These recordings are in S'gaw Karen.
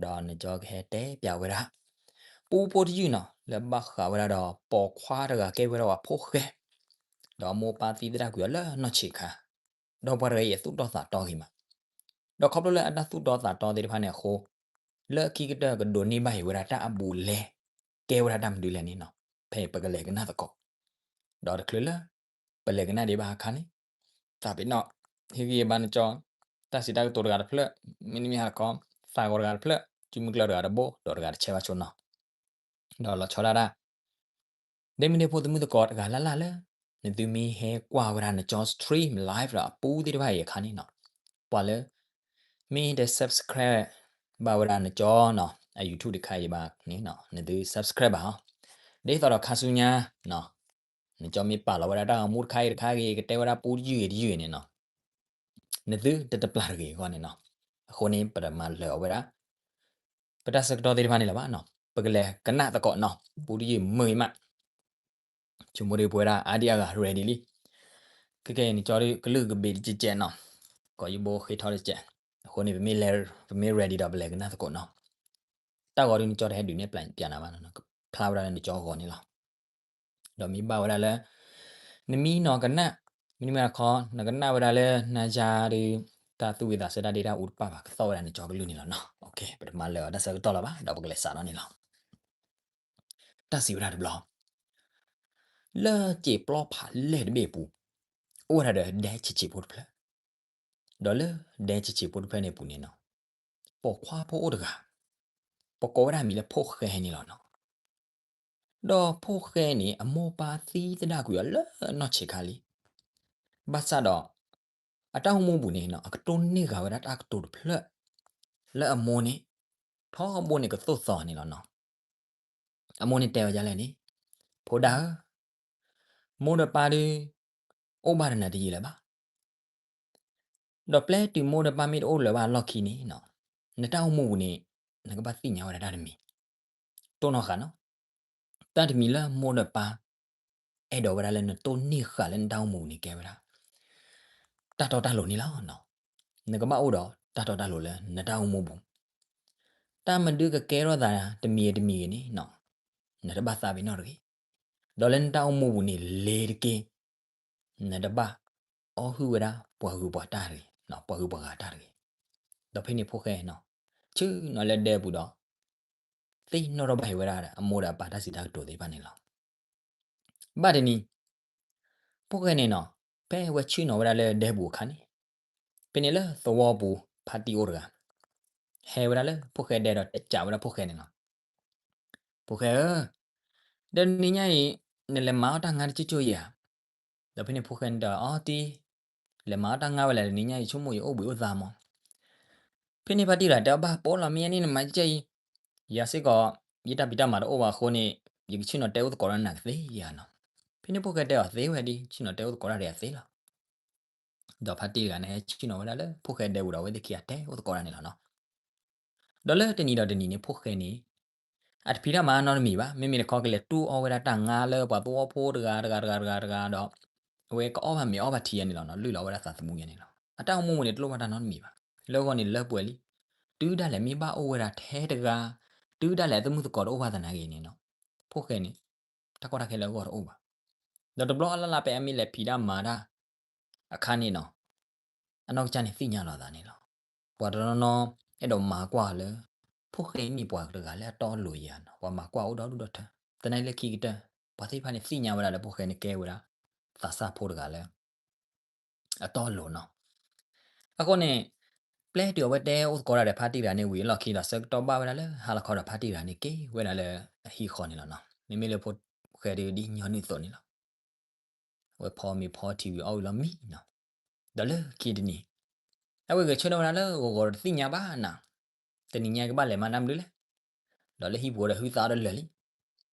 ဒီးနကၠီကဟဲတဲပၠးဝဲဒၣ် ပူဖိတယုၢ်နီၤ လၢဘၣ်ဃးဝဲဒၣ်ဒီးပိာ်ခွါတဂၤကဲဝဲဒၣ်ပှၤဖိၣ်ဃဲ, ဒီးအမိၢ်ပၢ်သံသဒၣ်ကွံာ်အီၤလၢနီၢ်ဆံးခါ, ဒီးပှၤတဂၤအံၤအသူၣ်တီသးတီဂ့ၤမး, ဒီးခီဖျိလၢအတၢ်သူၣ်တီသးတီသ့ၣ်တဖၣ်န့ၣ်အဃိ, လၢခံကတၢၢ်ကဒိးန့ၢ်ဘၣ်အီၤဝဲဒၣ်တၢ်အဘူးအလဲ, ကဲဝဲဒၣ်တၢ်မနုၤလဲၣ်န့ၣ်နီၤ, ဖဲအံၤပကလဲၤကနၣ်သကိး, ဒီးတချုးလၢ ပလဲၤကနၣ်ဒံးဘၣ်အခါန့ၣ်, သးပ့ၤနီၣ် ဟ့ၣ်ဂံၢ်ဘါနကၠီ တၢ်စံးတၢ်ကတိၤတဂၤတဖျၢၣ်, မ့တမ့ၢ်ဟါတခီ သးဂီၤတဂၤတဖျၢၣ်, ကုမုၢ်ကျၢၢ်တဂၤတဘိ ဒီးတဂၤတဆဲဘၣ်ဆိနီၤ, ဒီးလီၤဆီဒၣ်တၢ် ဒ့မုၣ်ဒ့ဖိသမုၣ်သကိးတဂၤလၢ်လၢ်လၢ နသုမ့ၢ်ဟဲကွၢ်ဝဲဒၣ်နကၠီ stream live ဒီးအပူသ့ၣ်တဖၣ်အံၤအခါန့ၣ်နီၤ, ပှၤလၢ မ့ၢ်တ subscribe ဘၣ်ဝဲဒၣ်နကၠီနီၤ အ YouTube တခါအံၤဘၣ်န့ၣ်နီၤ နသု subscribe ဘၣ်ဟီ, ဒ်သိးဒီးခါဆူညါ နကၠီမ့ၢ်ပာ်လီၤဝဲဒၣ်တၢ်ဂီၤမူတခါဂ့ၤတခါဂ့ၤ ကတဲဝဲဒၣ်ပူတယုၢ်ဂ့ၤတယုၢ်ဂ့ၤန့ၣ်နီၤ, နသုတတပျၢ်တဂ့ၤအဂီၢ်န့ၣ်နီၤ, အဃိန့ၣ် ပတမၤလၢာ်အီၤဝဲဒၣ် ပတၢ်ဆၢကတီၢ်သ့ၣ်တဖၣ်န့ၣ်လၢၤဘၣ်နီၤ, ပကလဲၤကနၣ်သကိးနီၤ ပူတယုၢ်မုာ်ဂ့ၤမး, ဆိကမိၣ်ဒ်ပဝဲဒၣ်အါဒံအါဂၤ ready လံ, ခဲကဲအံၤနကၠီဒ် ကလုၢ်ကဘ့းတကဲးနီၤ, ကိးယဘိဃ့ထီၣ်တကဲး, အဃိန့ၣ် ပမ့ၢ် ပမ့ၢ် ready ဒီးပလဲၤကနၣ်သကိးနီၤ, တၢ်ဂီၤဒ်နကၠီတဟဲဒုးနဲၣ်ပျးနၤဘၣ်နီၤ, ဖျါဝဲဒၣ်လၢနကၠီဂီၤန့ၣ်လီၤ. ဒီးမ့ၢ်ဘၣ်ဝဲဒၣ်လၢ နမံနီၤကနၣ်, မ့တမ့ၢ်တခီ နကနၣ်ဝဲဒၣ်လၢနါယါဒီး တၢ်သူၣ်ဝံၣ်သးဆၢတၢ်ဒ့တၢ်အူတပၣ်ဘၣ် ကသီၣ်ဝဲဒၣ်နကၠီကလုၢ်န့ၣ်လီၤနီၤ, ပတမၤလၢာ်အီၤတၢ်ဆၢကတီၢ်လၢၤဘၣ် ဒီးပကလဲၤစးထီၣ်န့ၣ်လီၤ. တၢ်စံးဝဲဒၣ်တဘျီ လၢစံာ်ပျီဖးလဲၢ်တဘ့ၣ်အပူၤ အိၣ်ဝဲဒၣ်ဒီးဒဲဆံးဆံးဖိတဖျၢၣ်, ဒီးလၢဒဲဆံးဆံးဖိတဖျၢၣ်န့ၣ်အပူၤန့ၣ်နီၤ, ပိာ်ခွါဖိအိၣ်တဂၤ, ပကိးဝဲဒၣ်မံၤလၢဖိၣ်ဃဲန့ၣ်လီၤနီၤ. ဒီးဖိၣ်ဃဲန့ၣ် အမိၢ်ပၢ်သံသဒၣ်ကွံာ်အီၤလၢနီၢ်ဆံးခါလံ, ဘၣ်ဆၣ်ဒီး အတၢ်အိၣ်မူပူၤန့ၣ်နီၤ အကတိၢ်န့ၢ်ဃာ်ဝဲဒၣ်တၢ်ကတိၤတဖျၢၣ် လၢအမိၢ်န့ၣ် ထီဘိန့ၣ်ကသိၣ်သီန့ၣ်လီၤနီၤ. အမိၢ်န့ၣ်တဲဝဲဒ်လဲၣ်န့ၣ်, ဖိဒၣ်ဧၢ, မိၢ်ဒီးပၢ်ဒုး အိၣ်ဘၣ်ဒီးနၤတယံာ်လၢၤဘၣ်. ဒီးပျဲတုၤမိၢ်ဒီးပၢ်မ့ၢ်တအိၣ်လၢၤဘၣ်အလီၢ်ခံန့ၣ်နီၤ, နတၢ်အိၣ်မူပူၤန့ၣ် နကဘၣ်သ့ၣ်ညါဝဲဒၣ်တၢ်တမံၤ, တိၢ်နီၣ်ဃာ်နီၤ, တၢ်တမံၤလၢမိၢ်ဒီးပၢ် အဲၣ်ဒိးဝဲဒၣ်လၢနတိၢ်န့ၢ်ဃာ်လၢနတၢ်အိၣ်မူပူၤန့ၣ်ကဲဝဲဒၣ် တၢ်တီတၢ်လိၤန့ၣ်လီၤနီၤ. နကဘၣ်အိၣ်ဒီးတၢ်တီတၢ်လိၤလၢနတၢ်အိၣ်မူပူၤ, တၢ်မနုၤကကဲထီၣ်သးတမံၤဂ့ၤတမံၤဂ့ၤန့ၣ်နီၤ, နတဘၣ်သးပ့ၤနီၣ်တဂ့ၤ. ဒီးလၢနတၢ်အိၣ်မူပူၤန့ၣ်လ့ၤတက့ၢ်, နတဘၣ်အီၣ်ဟုၣ်ဝဲဒၣ်ပှၤဂုၤပှၤတၢ်တဂ့ၤ, ပှၤဂုၤပှၤဂၤတၢ်တဂ့ၤ. ဒီးဖဲန့ၣ်ဖိၣ်ဃဲနီၤ, ဆ့ၣ်နီၤလၢဒဲပူၤဒီး သ့ၣ်နီၣ်ထီၣ်ဘၣ်ဟ့ၣ်ဝဲဒၣ်အမိၢ်ဒီးအပၢ်တၢ်စံးတၢ်ကတိၤသ့ၣ်တဖၣ်န့ၣ်လီၤ. ဘၣ်တနံၤ ဖိၣ်ဃဲန့ၣ်နီၤ, ဖဲအဝဲဆ့ၣ်နီၤဝဲဒၣ်လၢဒဲပူၤအခါန့ၣ်, ဖဲန့ၣ်လၢသဝီပူၤ ဖါတံၢ်အိၣ်တဂၤ ဟဲဝဲဒၣ်လၢဖိၣ်ဃဲဒဲဒီးတဲစံးဝဲဒၣ်ဖိၣ်ဃဲန့ၣ်လီၤ. ဖိၣ်ဃဲဧၢ, ဒီးတနံၤညါအံၤ နလဲၤမၤအီၣ်တၢ်ငါတကၠိၢ်ကၠိၢ်ယဲဧါ. ဒီးဖဲန့ၣ်ဖိၣ်ဃဲန့ၣ်ဒီး အီတံၢ်, လဲၤမၤအီၣ်တၢ်ငါဝဲလဲၣ် တနံၤညါအံၤ ဆိကမိၣ်ယအိၣ်ဘှံးအိၣ်သါမး. ဖဲန့ၣ်ဖါတံၢ်တဂၤတဲအီၤ ဘၣ်ပိာ်လီၤ မ့ၢ်ညါန့ၣ်နမၤကဲအံၤ, ယၤစ့ၢ်ကီး ယတၢ်ဖံးတၢ်မၤတအိၣ်ဘၣ်အဃိန့ၣ် ယကဆ့ၣ်နီၤတဲအိၣ်သကိးဒီးနၤကသ့ဧါနီၤ. ဖဲန့ၣ်ဖိၣ်ဃဲတဲအီၤသ့ဝဲဒၣ် ဆ့ၣ်နီၤတဲအိၣ်သကိးတၢ်ဒီးယၤသ့လီၤ. ဒီးဖါတံၢ်တဂၤန့ၣ် ဟဲဆ့ၣ်နီၤဝဲဒၣ်လၢဖိၣ်ဃဲဒဲပူၤဒီးအဝဲသ့ၣ်ခံဂၤတဲအိၣ်သကိးတၢ်န့ၣ်လီၤနီၤ. ဒီးလၢတနံၤဒီးတနံၤန့ၣ် ဖိၣ်ဃဲန့ၣ် အတဖံးတၢ်မၤနီတမံၤဘၣ်, မ့မ့ၢ်တခီကလဲၤတူၢ်အီၣ်ဝဲဒၣ်တၢ်ငါလၢပှၤသဝီဖိတဂၤတဂၤတဂၤတဂၤတဂၤဒီး အဝဲကအီၣ်ဘၣ်မ့ၤအီၣ်ဘၣ်ထံန့ၣ်လီၤနီၤ, လုၢ်လီၤဝဲဒၣ်သးသမူယဲန့ၣ်လီၤ. အတၢ်အိၣ်မူပူၤန့ၣ် တလိၣ်ဘၣ်တၢ်နီတမံၤဘၣ်. လၢအဂီၢ်န့ၣ်လၢပှဲၤလံ. တုၤဒၣ်လဲာ်မ့ၢ်ဘၣ်အိၣ်ဝဲဒၣ်ထဲတဂၤ, တုၤဒၣ်လဲာ်အသးသမူသကိးတအိၣ်ဘၣ်သနာ်က့န့ၣ်နီၤ, ဖိၣ်ဃဲန့ၣ် တၢ်ကီတၢ်ခဲလၢအဂီၢ်တအိၣ်ဘၣ်. ဒီးတဘျီအလၢ်လၢ်ဖဲအမ့ၢ်လဲၤဖံးတၢ်မၤတၢ်အခါန့ၣ်နီၤ, အနီၢ်ကစၢ်န့ၣ်သ့ၣ်ညါလီၤအသးန့ၣ်လီၤ. ပှၤတနီၤနီၤ အဲၣ်ဒိးမၤကွၢ်လၢ ဖိၣ်ဃဲမ့ၢ်ပှၤတဂၤလၢအတီအလိၤယဲဧါနီၤ, ပှၤမၤကွၢ်အိၣ်ဒီဒူၣ်ဒီထၢ. သနာ်က့လၢခံကတၢၢ် ပှၤသ့ၣ်တဖၣ်န့ၣ်သ့ၣ်ညါဝဲဒၣ်လၢဖိၣ်ဃဲန့ၣ်ကဲဝဲဒၣ် သးစၢ်ဖိတဂၤလၢ အတီအလိၤနီၤ. အဃိန့ၣ် ပျဲတုၤအဝဲတဲအိၣ်သကိးတၢ်ဒီးဖါတံၢ်တဂၤန့ၣ်ဝံၤအလီၢ်ခံဒီး ဆၢကတီၢ်ဘၣ်ဝဲဒၣ်လၢဟါလီၤခီဒီးဖါတံၢ်တဂၤန့ၣ်က့ၤဝဲဒၣ်လၢအဟံၣ်ဃီန့ၣ်လီၤနီၤ. မ့မ့ၢ်လၢဖိၣ်ဃဲဒုးဒ်ညီနုၢ်အသိးန့ၣ်လီၤ. အဝဲဖီမ့ၤဖီထံဝံၤအီၣ်ဝံၤလီၤမံနီၤ. ဒီးလၢခံတနံၤ အဝဲဂဲၤဆၢထၢၣ်ဝဲဒၣ်လၢဂီၤဂီၤဒီးတသ့ၣ်ညါဘၣ်နၤ, တနံၤညါကဘၣ်လဲၤမၤတၢ်မနုၤလဲၣ်. ဒီးလၢဟံၣ်ပူၤဒီးဟုသးဒီးလၢာ်လံ.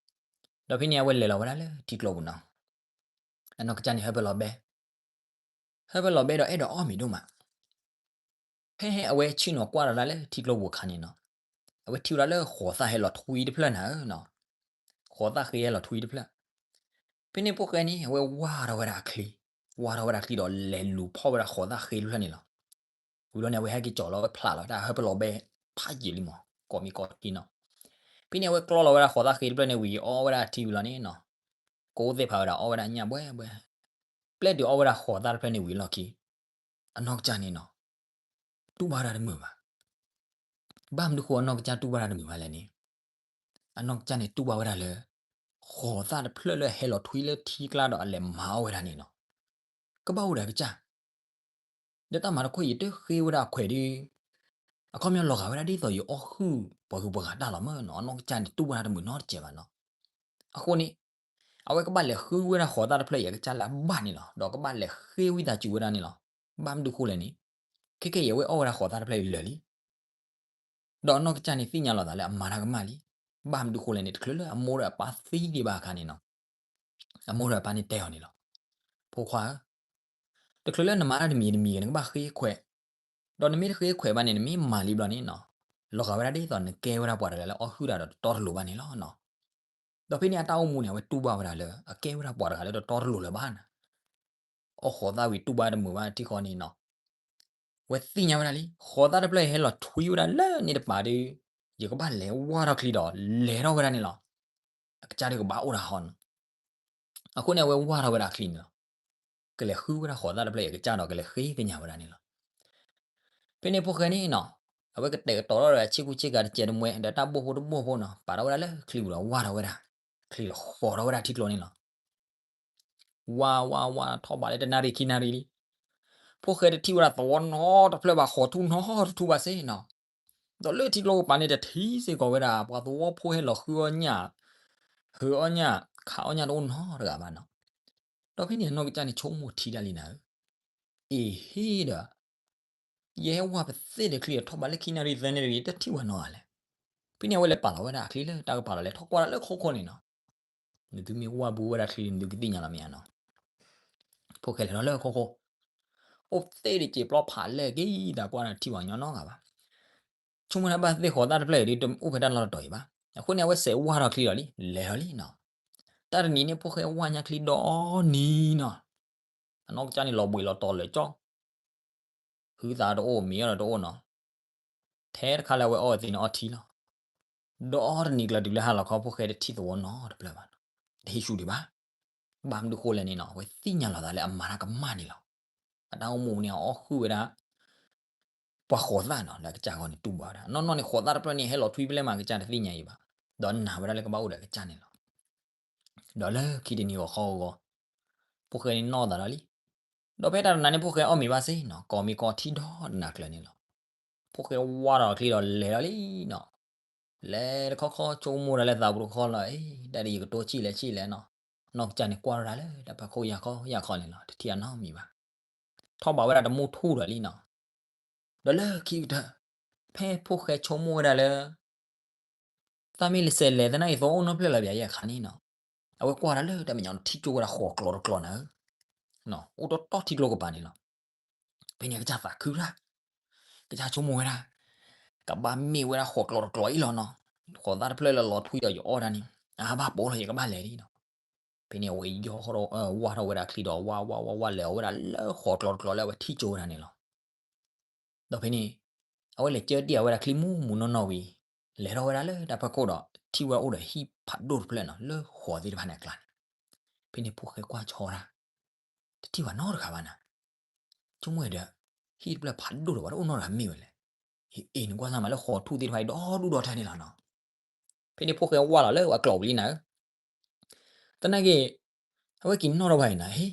ဒီးဖဲန့ၣ်အဝဲလဲၤလီၤဝဲဒၣ်လၢထံကျိပူၤနီၤ. အနီၢ်ကစၢ်န့ၣ်ဟၢဖၢလီၤဘဲ ဟၢဖၢလီၤဘဲဒီးအဲၣ်ဒိးအီၣ်မ့ၤဒိၣ်မး. ဖဲအဝဲဆ့ၣ်နီၤကွၢ်လီၤဒၣ်လၢထံကျိပူၤအခါန့ၣ်နီၤ, အဝဲထံၣ်ဝဲဒၣ်လၢဃိးသၣ်ဟဲလီၤထွံတဖျၢၣ်နၤဧၢနီၤ. ဃိးသၣ်ဃ့ဟဲလီၤထွံတဖျၢၣ်. ဖဲန့ၣ်ဖိၣ်ဃဲန့ၣ် အဝဲဝါထီၣ်ဝဲဒၣ်အချံ, ဝါထီၣ်ဝဲဒၣ်အချံဒီးလဲၤလူၤဖီၣ်ဝဲဒၣ်ဃိးသၣ်ဃ့တဖျၢၣ်န့ၣ်လီၤ. ဝံၤဒီးန့ၣ် အဝဲဟဲက့ၤကၠီၤလီၤဝဲဖျးလီၤတၢ်ဟၢဖၢလီၤဘဲဖးယံာ်လံမး. ကိးမံၤကိးထံနီၤ. ဖဲန့ၣ်အဝဲကျီလီၤဝဲဒၣ်ဃိးသၣ်ဃ့တဖျၢၣ်န့ၣ်ဝံၤ အီၣ်ဝဲဒၣ်ထံဝံၤလီၤန့ၣ်နီၤ, ကိးသ့ၣ်ဖးဝဲဒၣ်အီၣ်ဝဲဒၣ်ညၣ်ဘှဲဘှဲ, ပျဲတုၤအီၣ်ဝဲဒၣ်ဃိးသၣ်တဖျၢၣ်န့ၣ်ဝံၤလီၢ်ခံ အနီၢ်ကစၢ်န့ၣ်နီၤ, တူၢ်ဘၣ်ဝဲဒၣ်တမုာ်ဘၣ်. ဘၣ်မနုၤဃိအနီၢ်ကစၢ်တူၢ်ဘၣ်ဝဲဒၣ်တမုာ်ဘၣ်လဲၣ်န့ၣ်, အနီၢ်ကစၢ်န့ၣ်တူၢ်ဘၣ်ဝဲဒၣ်လၢ ဃိးသၣ်တဖျၢၣ်လၢအဟဲလီၤထွံလၢထံကျါဒီးအလဲၤမၤအီၣ်ဝဲဒၣ်န့ၣ်နီၤ, ကဘၣ်အိၣ်ဒီးအကစၢ် ဒီးတၢ်မၤတခီယတဃ့ဝဲဒၣ်အခွဲးဒီး, အခီပညီလီၤဂာ်ဝဲဒၣ်ဒ်သိးယအီၣ်ဃုာ်ပှၤဂုၤပှၤဂၤတၢ်လီၤမ့ၢ်နီၤ, အနီၢ်ကစၢ်န့ၣ်တူၢ်ဘၣ်တၢ်တမုာ်နီတစဲးဘၣ်နီၤ. အဃိန့ၣ် အဝဲကဘၣ်လဲၤဃုဝဲဒၣ်ဃိးသၣ်တဖျၢၣ်အံၤအကစၢ်လၢအဘၣ်န့ၣ်လီၤ, ဒီးကဘၣ်လဲၤဃ့ဝံသးစူၤဝဲဒၣ်န့ၣ်လီၤ. ဘၣ်မနုၤဃိလဲၣ်န့ၣ်, ခဲကဲအံၤအဝဲအီၣ်ဝဲဒၣ်ဃိးသၣ်တဖျၢၣ်အံၤလၢာ်လံ ဒီးအနီၢ်ကစၢ်န့ၣ်သ့ၣ်ညါလီၤသးလၢအမၤတၢ်ကမၣ်လံ. ဘၣ်မနုၤဃိလဲၣ်န့ၣ် တချုးလၢအမိၢ်ဒီးအပၢ်သံဒံးဘၣ်အခါန့ၣ်နီၤ, အမိၢ်ဒီးအပၢ်န့ၣ်တဲအီၤန့ၣ်လီၤ, ဖိခွါဧၢ, တချုးလၢနမၤတၢ်တမံၤတမံၤဂ့ၤ နကဘၣ်ဃ့ခွဲး, ဒီးနမ့ၢ်တဃ့ခွဲးဘၣ်န့ၣ် နမ့ၢ်မၤလံဘျီန့ၣ်နီၤ, လီၤဂာ်ဝဲဒၣ်ဒ်သိးနကဲဝဲဒၣ်ပှၤတဂၤလၢအီၣ်ဟုၣ်တၢ်ဒီးတတီတလိၤဘၣ်န့ၣ်လီၤနီၤ. ဒီးဖဲန့ၣ်အတၢ်အိၣ်မူန့ၣ် အဝဲတူၢ်ဘၣ်ဝဲဒၣ်လၢအကဲဝဲဒၣ်ပှၤတဂၤလၢတတီတလိၤလၢၤဘၣ်နီၤ. အီၣ်ဃိးသၣ်ဝံၤတူၢ်ဘၣ်တမုာ်ဘၣ်ထံဃီန့ၣ်နီၤ, ဝဲသ့ၣ်ညါဝဲဒၣ်လံ ဃိးသၣ်တဖျၢၣ်အံၤဟဲလီၤထွံဝဲဒၣ်လၢန့ၣ်တပၤဒီး, ယကဘၣ်လဲၤဝၢ်ထီၣ်ချံဒီးလဲၤထီၣ်ဝဲဒၣ်န့ၣ်လီၤ. အကစၢ်ဒုးကဘၣ်အိၣ်တၢ်ဟီနီၤ. အဃိန့ၣ် အဝဲဝၢ်ထီၣ်ဝဲဒၣ်ချံန့ၣ်လီၤ. ကလဲၤဃုဝဲဒၣ်ဃိးသၣ်တဖျၢၣ်အံၤအကစၢ်ဒီးကလဲၤဃ့ကညးဝဲဒၣ်န့ၣ်လီၤ. ဖဲန့ၣ်ဖိၣ်ဃဲန့ၣ်နီၤ, အဝဲကတဲာ်ကတီၤထီၣ်ဒီးဆ့ကူဆ့ကၤတစဲးတမှဲဒီးတၢ်ဘိၣ်ဖိတဘိၣ်ဖိနီၤ, ပာ်ထီၣ်ဝဲဒၣ်လၢချံပူၤဒီးဝၢ်ထီၣ်ဝဲဒၣ်, ချံဃိးထီၣ်ဝဲဒၣ်ထံကျိန့ၣ်လီၤ. ဝါဝါဝါထီၣ်ဘးလၢတနၣ်ရံၣ်ခံနၣ်ရံၣ်လံ. ဖိၣ်ဃဲတထံၣ်ဝဲဒၣ်သဝီနီတဖျၢၣ်ဘၣ်, ဃိးထူၣ်နီတထူၣ်ဘၣ်စ့ၢ်နီၤ. ဒီးလၢထံကျိကပၤန့ၣ်တထံၣ်စ့ၢ်ကီးဝဲဒၣ် ပှၤသဝီဖိဟဲလီၤဃုအီၣ်ညၣ်, ဟုးအီၣ်ညၣ်, ခးအီၣ်ညၣ်တအိၣ်နီတဂၤဘၣ်နီၤ. ဒီးဖဲန့ၣ်အနီၢ်ကစၢ်န့ၣ်ဆိကမိၣ်ထံတၢ်လံနၤဧၢ, အ့ဟ့ဒီး ယဟဲဝၢ်ပသ့ၣ်ဒီးချံဒီးထီၣ်ဘးလၢခံနၣ်ရံၣ်သၢနၣ်ရံၣ် တထံၣ်ဝဲနီတဂၤလဲၣ်. ဖဲန့ၣ်အဝဲလဲၤပာ်လီၤဝဲဒၣ်အချံလၢတၢ်ကပၤလီၤ လဲၤထီၣ်ကွၢ်ဒၣ်လၢခိခိၣ်န့ၣ်နီၤ. နသုမ့ၢ်ဝၢ်ဘူးဝဲဒၣ်ချံန့ၣ် နသုကသ့ၣ်ညါလီၤမ့ၢ်ဧါနီၤ. ဖိၣ်ဃဲလဲၤထီၣ်လၢခိခိၣ်, အိၣ်သ့ၣ်တစဲးပျီဖးလဲၢ်က့ၤ တၢ်ကွၢ်တထံၣ်ဘၣ်ညီနီတဂၤဘၣ်. ဆိကမိၣ်ဒၣ်ဘၣ်သ့ၣ်ဃိးသၣ်တဖျၢၣ်အံၤဒုးတအိၣ်ဖဲတၢ်လီၢ်တတီၤအံၤဘၣ်. အဃိန့ၣ် အဝဲစဲးဝၢ်ထီၣ်ချံလီၤလံ လဲၤလီၤလံနီၤ. တၢ်တနံၤန့ၣ် ဖိၣ်ဃဲဝၢ်ညါချံဒီနံၤနီၤ. အနီၢ်ကစၢ်န့ၣ်လီၤဘှံးလီၤတီၤလၢာ်ကၠီ ဟုသးတအိၣ် မ့ၤအီၣ်ဒီးတအိၣ်နီၤ. ထဲတခါလၢအဝဲအီၣ်ဝဲသ့ၣ်န့ၣ်အီထံလီၤ. ဒီတနံၤကျၢၤတုၤလၢဟါလီၤခီ ဖိၣ်ဃဲတထံၣ်သဝီနီတဖျၢၣ်ဘၣ်နီၤ. တဟ့ၣ်ဆူၣ်ဒံးဘၣ်. ဘၣ်မနုၤဃိလဲၣ်န့ၣ်နီၤ အဝဲသ့ၣ်ညါလီၤသးလၢအမၤတၢ်ကမၣ်န့ၣ်လီၤ. အတၢ်အိၣ်မူန့ၣ် အအီၣ်ဃုာ်ဝဲဒၣ် ပှၤဃိးသၣ်နီၤ လၢအကစၢ်ဂီၢ်န့ၣ်တူၢ်ဘၣ်ဝဲဒၣ်. နီၢ်နီၢ်န့ၣ် ဃိးသၣ်တဖျၢၣ်န့ၣ် ဟဲလီၤထွံဖဲလဲၣ်မး အကစၢ်တသ့ၣ်ညါအံၤဘၣ်. ဒီးနာ်ဝဲဒၣ်လၢကဘၣ်အိၣ်ဒီးအကစၢ်န့ၣ်လီၤ. ဒီးလၢခံတနံၤဂီၤခီဂီၤဂီၤ ဖိၣ်ဃဲန့ၣ်နီၢ်သးဒီးလံ. ဒီးဖဲတၢ်တနၤန့ၣ် ဖိၣ်ဃဲအီၣ်မ့ၤဘၣ်စ့ၢ်နီၤ ကိးမံၤကိးထံဒီတနၤကျၢၤန့ၣ်လီၤ. ဖိၣ်ဃဲဝၢ်ထီၣ်ချံဒီးလဲၤဒီးလံနီၤ. လဲၤတခီခီဆိကမိၣ်ဒၣ်လၢသးပူၤတခီလီၤ အ့ တၢ်ဒ်ယကတိၤဆံးလဲၣ်ဆံးလဲၣ်နီၤ. နီၢ်ကစၢ်န့ၣ်ကွၢ်ထီၣ်ဒၣ်လၢတၢ်ဖီခိၣ်ယၢ်ခီယၢ်ခီန့ၣ်လီၤ တထံၣ်အနီတမံၤဘၣ်. ထီၣ်ဘးဝဲဒၣ်တမူထူၣ်ဒီးလံနီၤ. ဒီးလၢခံကတၢၢ် ဖဲဖိၣ်ဃဲဆိကမိၣ်ဝဲဒၣ်လၢ သးမ့ၢ်လဲၤစဲးလဲၤသနာ်က့ သဝီအိၣ်နီတဖျၢၣ်လၢၤဘၣ်ယဲၢ်ခါန့ၣ်နီၤ. အဝဲကွၢ်ဒၣ်လၢတၢ်မဲာ်ညါထံၣ်ကၠိဝဲဒၣ်ဃိးကျိၤတကျိၤနၤဧၢ, အိၣ်တီတီထံကျိကပၤန့ၣ်လီၤ. ဖဲန့ၣ်အကစၢ်သးခုတၢ်, ကစၢ်ဆိကမိၣ်ဝဲဒၣ် ကဘၣ်မ့ၢ်ဝဲဒၣ်ဃိးကျိၤတကျိၤအံၤလီၤနီၤ. ဃိးသၣ်တဖျၢၣ်လၢလီၤထွံဒီးယအီၣ်ဒၣ်န့ၣ် အဘၣ်ပိာ်လီၤ ယကဘၣ်လဲၤလံနီၤ. ဖဲန့ၣ်အဝဲယီၢ်ထီၣ် ဝၢ်ထီၣ်ဝဲဒၣ်ချံဒီး ဝၢ်ဝၢ်ဝၢ်ဝၢ် လဲၤအီၣ်ဝဲဒၣ်လၢဃိးကျိၤတကျိၤလၢအဝဲထံၣ်ကၠိဝဲဒၣ်န့ၣ်လီၤ. ဒီးဖဲန့ၣ် အဝဲလဲၤကၢတံၢ်အဝဲဒၣ်ချံမူးမူးနီၢ်နီၢ်ဝံၤ လဲၤထီၣ်ဝဲဒၣ်လၢတၢ်ဖီခိၣ်ဒီး ထံၣ်ဝဲဒၣ်အိၣ်ဒီးဟံၣ်ဖးဒိၣ်တဖျၢၣ်နီၤ လၢဃိးသ့ၣ်တဖၣ်န့ၣ်အကျါန့ၣ်. ဖဲန့ၣ်ဖိၣ်ဃဲကွၢ်ဆီဒၣ် တထံၣ်ဘၣ်နီတဂၤဘၣ်နၤ. ဆိကမိၣ်ဒီး ဟံၣ်တဖျၢၣ်ဖးဒိၣ်ဒီး ပှၤတအိၣ်နီတဂၤမ့ၢ်ဝဲလဲၣ်. အ့ၣ် နကွၢ်စၢ်မးလၢဃိးထူၣ်သ့ၣ်တဖၣ်အံၤဒီဒူၣ်ဒီထၢန့ၣ်လီၤနီၤ. ဖဲန့ၣ်ဖိၣ်ဃဲဝၢ်လီၤလၢပှၤကျိာ်ပူၤလံနၤဧၢ. သနာ်က့ အဝဲက့ၤနီၣ်ထီၣ်ဘၣ်အံၤနၤ ဟ့ၣ်,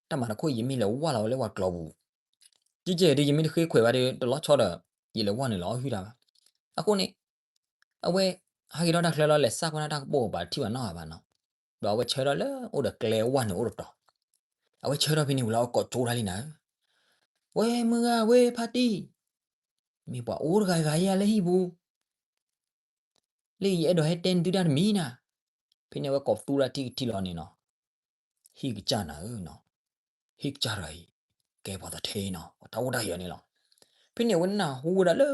တၢ်မၤတခိၣ်ယမ့ၢ်လဲၤဝၢ်လီၤဝဲလၢပှၤကျိာ်ပူၤ ကကဲဒီး ယမ့ၢ်တဃ့ခွဲးဘၣ်ဒီး တလီၤဆီဒီး ယလဲၤဝၢ်နုာ်လီၤအီၣ်ဟုၣ်တၢ်ဘၣ်. အဃိန့ၣ် အဝဲ ဟးက့ၤထီၣ်တၢ်ချၢလီၤ လဲၤစၢ်ကွၢ်တၢ်တၢ်ကပိာ်ကပၤ တထံၣ်ဘၣ်နီတဂၤဘၣ်နီၤ. ဒီးအဝဲဆၢထၢၣ်လၢအိၣ်ဒီးကျဲဝၢ်နုာ်အိၣ်တတီၤ. အဝဲဆၢထၢၣ်ဖဲန့ၣ်ဝံၤလီၤ အကိးကၠိတၢ်လံနၤဧၢ. ဝဲမုၢ်ဂၤဝဲဖါတံၢ်, မ့ၢ်ပှၤအိၣ်တဂၤဂၤယၤလၢဟံၣ်ပူၤ လၢယအဲၣ်ဒိးဟဲတဲနသုတၢ်တမံၤနၤ. ဖဲန့ၣ်အဝဲကိးပသူတၢ်ထံၣ်ကထံၣ်လီၤန့ၣ်နီၤ. ဟံၣ်ကစၢ်နၤဧၢနီၤ, ဟံၣ်ကစၢ်တဂၤအံၤ ကဲပှၤသထ့နီၤ ပှၤတၢ်အိၣ်တၢ်ယၢၤန့ၣ်လီၤ. ဖဲန့ၣ်အဝဲနၢ်ဟူဝဲဒၣ်လၢ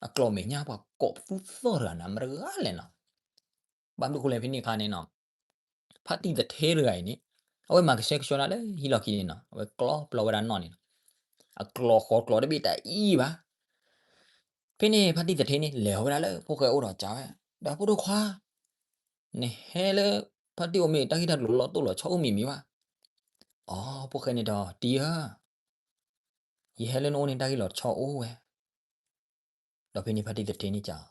အကျိာ်မဲာ်ညါပှၤကိးပသူသီၣ်တဂၤနၤ မတဂၤလဲၣ်နီၤ. ဘၣ်မနုၤဃိလဲၣ်ဖဲန့ၣ်အခါန့ၣ်နီၤ ဖါတံၢ်သထ့တဂၤအံၤန့ၣ် အဝဲမၤကဆှဲကဆှီဒၣ်လၢဟံၣ်လီၢ်ခံန့ၣ်နီၤ အဝဲကျီပျီဝဲဒၣ်နီၣ်န့ၣ်နီၤ. အကျိာ်ဃိးကျိာ်တဘ့ၣ်တၢ်အံၤဘၣ်. ဖဲန့ၣ်ဖါတံၢ်သထ့န့ၣ် လဲၤဝဲဒၣ်လၢဖိၣ်ဃဲအိၣ်ဒီးစံးဝဲ, ဒီးဖိဒိၣ်ခွါ, နဟဲလၢဖါတံၢ်အိၣ်မ့ၢ်တၢ်ဂ့ၢ်တၢ်ကျိၤလီၤတိၢ်လီၤဆီအိၣ်မံၤမံၤဘၣ်. အိ ဖိၣ်ဃဲန့ၣ်တဲအီၤ, တံၢ်ဧၢ, ယဟဲလၢနအိၣ်န့ၣ်တၢ်ဂ့ၢ်လီၤဆီအိၣ်ဝဲ. ဒီးဖဲန့ၣ်ဖါတံၢ်သထ့န့ၣ်စံး,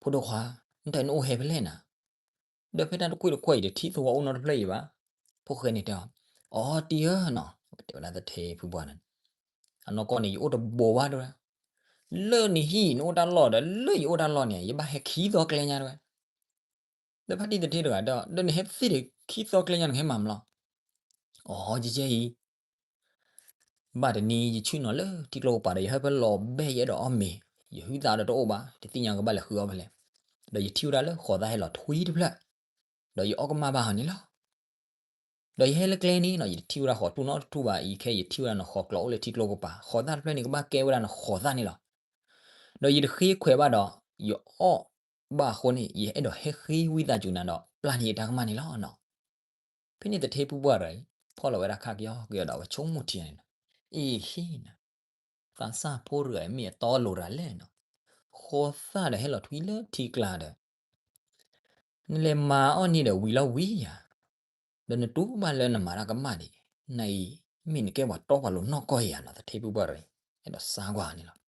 ဖိဒိၣ်ခွါ, နတၢ်နအိၣ်ဟဲဖဲလဲၣ်နၤ. ဒီးဖဲတၢ်တကွံာ်တခွဲးအံၤ တထံၣ်သဝီအိၣ်နီတဖျၢၣ်အံၤဘၣ်. ဖိၣ်ဃဲန့ၣ်တဲအီၤ, အိ တံၢ်ဧၢနီၤ, တဲဝဲဒၣ်သထ့ဖုပှၢ်န့ၣ်, အနီၢ်ကီၢ်န့ၣ် ယအိၣ်တဘိဘၣ်တဲဝဲ, လၢနဟံၣ်နအိၣ်တၢ်လီၢ်ဒီး လၢယအိၣ်တၢ်လီၢ်န့ၣ် ယဘၣ်ဟဲခံသီကျဲညါတဲဝဲ. ဒီးဖါတံၢ်သထ့တဂၤဒီး, ဒီးနဟဲသ့ၣ်ဒီးခံသီကျဲညါနကဟဲမၤမလီၤ. အိ ကဲကဲအံၤ ဘၣ်တနံၤယဆ့ၣ်နီၤလၢထံကျိကပၤဒီး ယဟဲဖဲလီၤဘဲယအဲၣ်ဒိးအီၣ်မ့ၤ, ယဟုသၣ်ဒီးတအိၣ်ဘၣ်, တသ့ၣ်ညါကဘၣ်လဲၤဃုအီၣ်ဖဲလဲၣ်. ဒီးယထံၣ်ဝဲဒၣ်လၢဃိးသၣ်ဟဲလီၤထွံတဖျၢၣ်, ဒီးယအီၣ်ကမၣ်ဘၣ်ဟီန့ၣ်လီၤ. ဒီးယဟဲလၢကျဲန့ၣ်နီၤ ယတထံၣ်ဝဲဒၣ်ဃိးထူၣ်နီတထူၣ်ဘၣ်အံၤ, ခဲအံၤယထံၣ်ဝဲဒၣ်နဃိးကျီအိၣ်လၢထံကျိကပၤ, ဃိးသၣ်တဖျၢၣ်န့ၣ် ကဘၣ်ကဲဝဲဒၣ်နဃိးသၣ်န့ၣ်လီၤ. ဒီးယတဃ့ခွဲးဘၣ်ဒီး ယအီၣ်ဘၣ်အဃိန့ၣ် ယအဲၣ်ဒိးဟဲဃ့ဝံသးစူၤနၤဒီး ပျၢ်န့ၢ်ယတၢ်ကမၣ်န့ၣ်လီၤနီၤ. ဖဲန့ၣ်သထ့ဖုပှၢ်တဂၤအံၤ ဖီၣ်လီၤဝဲဒၣ်ခါကယီကယီဒီး အဝဲဆိကမိၣ်ထံန့ၣ်နီၤ, အ့ဟ့ၣ်နၤ, သးစၢ်ဖိတဂၤအံၤမ့ၢ်အတီအလိၤတဂၤလဲၣ်နီၤ, ဃိးသၣ်ဒီးဟဲလီၤထွံလၢထံကျါဒီး နလဲၤမၤအီၣ်န့ၢ်ဒီးဝံၤလီၤဝံၤယၤ, ဒီးနတူၢ်ဘၣ်လၢနမၤတၢ်ကမၣ်ဒံး, နအံၤ မ့ၢ်နကဲပှၤတီပှၤလိၤနီၢ်ကီၢ်ယၤနီၤ, သထ့ဖုပှၢ်တဂၤအံၤ အဲၣ်ဒိးစါကွၢ်န့ၣ်လီၤ.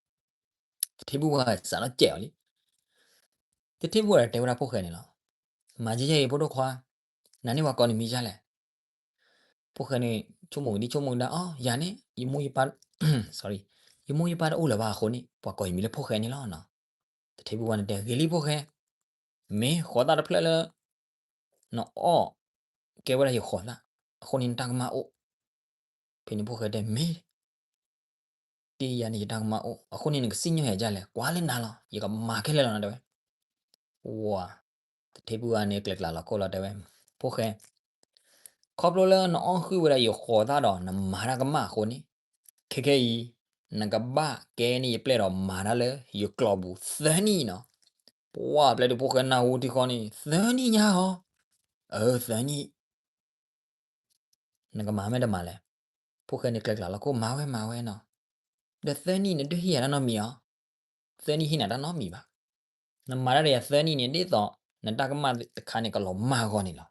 သထ့ဖုပှၢ်စးထီၣ်စဲးအီၤလံ. သထ့ဖုပှၢ်ဒီးတဲဝဲဒၣ်ဖိၣ်ဃဲန့ၣ်လီၤ, မၤကဲကဲအံၤဖိဒိၣ်ခွါ, နၤန့ၣ်ပှၤကိးနမံၤဒ်လဲၣ်. ဖိၣ်ဃဲန့ၣ် ဆိကမိၣ်ကဒံဆိကမိၣ်ကဒါ, အိ ယၤန့ၣ် ယမိၢ်ယပၢ်, ယမိၢ်ယပၢ်တအိၣ်လၢၤဘၣ်အဃိန့ၣ် ပှၤကိးယမံၤလၢဖိၣ်ဃဲန့ၣ်လီၤနီၤ. သထ့ဖုပှၢ်န့ၣ်တဲ ဂ့ၤလံဖိၣ်ဃဲ, မ့ၢ်ဃိးသၣ်တဖျၢၣ်လၢ နအီၣ် ကဲဝဲဒၣ်ယဃိးသၣ်, အဃိန့ၣ်နတၢ်ကမၣ်အိၣ်. ဖဲန့ၣ်ဖိၣ်ဃဲတဲ မ့ၢ် တံၢ်ယၤန့ၣ်ယတၢ်ကမၣ်အိၣ်, အဃိန့ၣ်နကစံၣ်ညီၣ်ယၤဒ်လဲၣ်, ကွၢ်လၢနၤလီၤ, ယကမၤခဲလၢာ်လီၤနၤတဲဝဲ. ဝၤ, သထ့ဖုပှၢ်န့ၣ်ကျဲၤကျါလီၤခိၣ်လီၤတဲဝဲ, ဖိၣ်ဃဲ, ခီဖျိလၢနအီၣ်ဃုာ်ဝဲဒၣ်ယဃိးသၣ်ဒီး နမၤတၢ်ကမၣ်အဃိန့ၣ်, ခဲခဲအံၤ နကဘၣ်ကဲန့ၢ်ယပျဲၢ်ဒီးမၤတၢ်လၢယကျိာ်ပူၤသၢနံၣ်နီၤ. ပှၢ်ပျဲတုၤဖိၣ်ဃဲနၢ်ဟူထံဃီန့ၣ် သၢနံၣ်ညါဟီ, အၢ သၢနံၣ် နကမၤမ့ၢ်တမၤလဲၣ်. ဖိၣ်ဃဲန့ၣ်ကျဲၤကျါလီၤခိၣ် မၤဝဲမၤဝဲနီၤ, ဒီးသၢနံၣ်န့ၣ်ဒုးဟ့ၣ်ယၤတၢ်နီတမံၤအီၤ, သၢနံၣ်ဟ့ၣ်နၤတၢ်နီတမံၤဘၣ်. နမၤတၢ်ဒီးယၤသၢနံၣ်န့ၣ် ဒ်သိးနတၢ်ကမၣ်တခါန့ၣ် ကလီၤမၢ်အဂီၢ်န့ၣ်လီၤ.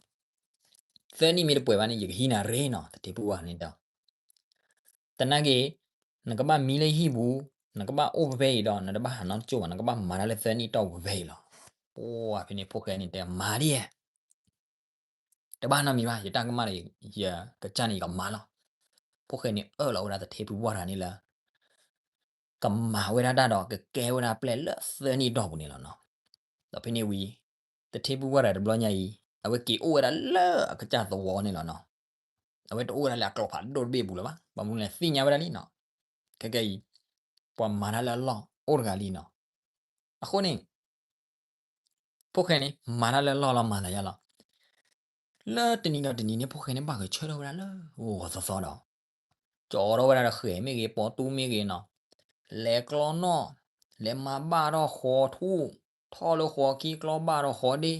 သၢနံၣ်မ့ၢ်တပှဲၤဘၣ်န့ၣ် ယကဟံးနၤရ့နီၤ, သထ့ဖုပှၢ်န့ၣ်တဲ. သနာ်က့ နကဘၣ်မံလၢဟံၣ်ပူၤ, နကဘၣ်အိၣ်ဖဲဖဲအံၤဒီး နတဘၣ်ဟးနီတကၠိၢ်ဘၣ်, နကဘၣ်မၤတၢ်လၢသၢနံၣ်တီၢ်ပူၤဖဲအံၤလီၤ. ပှၢ်ဖဲန့ၣ်ဖိၣ်ဃဲန့ၣ်တဲ မၤဒ်ယဲ တဘၣ်နီတမံၤဘၣ်, ယတၢ်ကမၣ်ဒီး ယကစၢ်န့ၣ် ယကမၤလီၤ. ဖိၣ်ဃဲန့ၣ်အၢၣ်လီၤဝဲဒၣ်သထ့ဖုပှၢ်တဂၤန့ၣ်လၢ ကမၤဝဲဒၣ်တၢ်ဒီး ကကဲဝဲဒၣ်ပျဲၢ်လၢသၢနံၣ်တီၢ်ပူၤန့ၣ်လီၤနီၤ. ဒီးဖဲန့ၣ်ဝံၤ သထ့ဖုပှၢ်တဂၤတဘျီညါအံၤ အဝဲက့ၤအိၣ်ဝဲဒၣ်လၢအကစၢ်သဝီန့ၣ်လီၤနီၤ. အဝဲတအိၣ်ဝဲဒၣ်လၢအကျိၤဖးဒိၣ်တဘ့ၣ်ပူၤလၢၤဘၣ်, ဘၣ်မနုၤလဲၣ်သ့ၣ်ညါဝဲဒၣ်လံနီၤ. ခဲကဲအံၤ ပှၤမၤတၢ်လၢအလီၢ်အိၣ်တဂၤလံနီၤ. အဃိန့ၣ် ဖိၣ်ဃဲန့ၣ် မၤတၢ်လၢအလီၢ်လီၤမၤသးယါလီၤ. လၢတနံၤဒီးတနံၤန့ၣ် ဖိၣ်ဃဲန့ၣ် ဘၣ်ဂဲၤဆၢထၢၣ်ဝဲဒၣ်လၢဂီၤသီသီဒီး ကၠီထီၣ်ဝဲဒၣ်ဒီးဃဲၤမ့ၢ်ဂ့ၤ ပိာ်တူမ့ၢ်ဂ့ၤနီၤ, လဲၤကျီနီၣ်, လဲၤမၤဘၣ်ထီၣ်ဃိးထူၣ်, ထီၣ်လၢဃိးခံကျီဘၣ်ထီၣ်ဃိး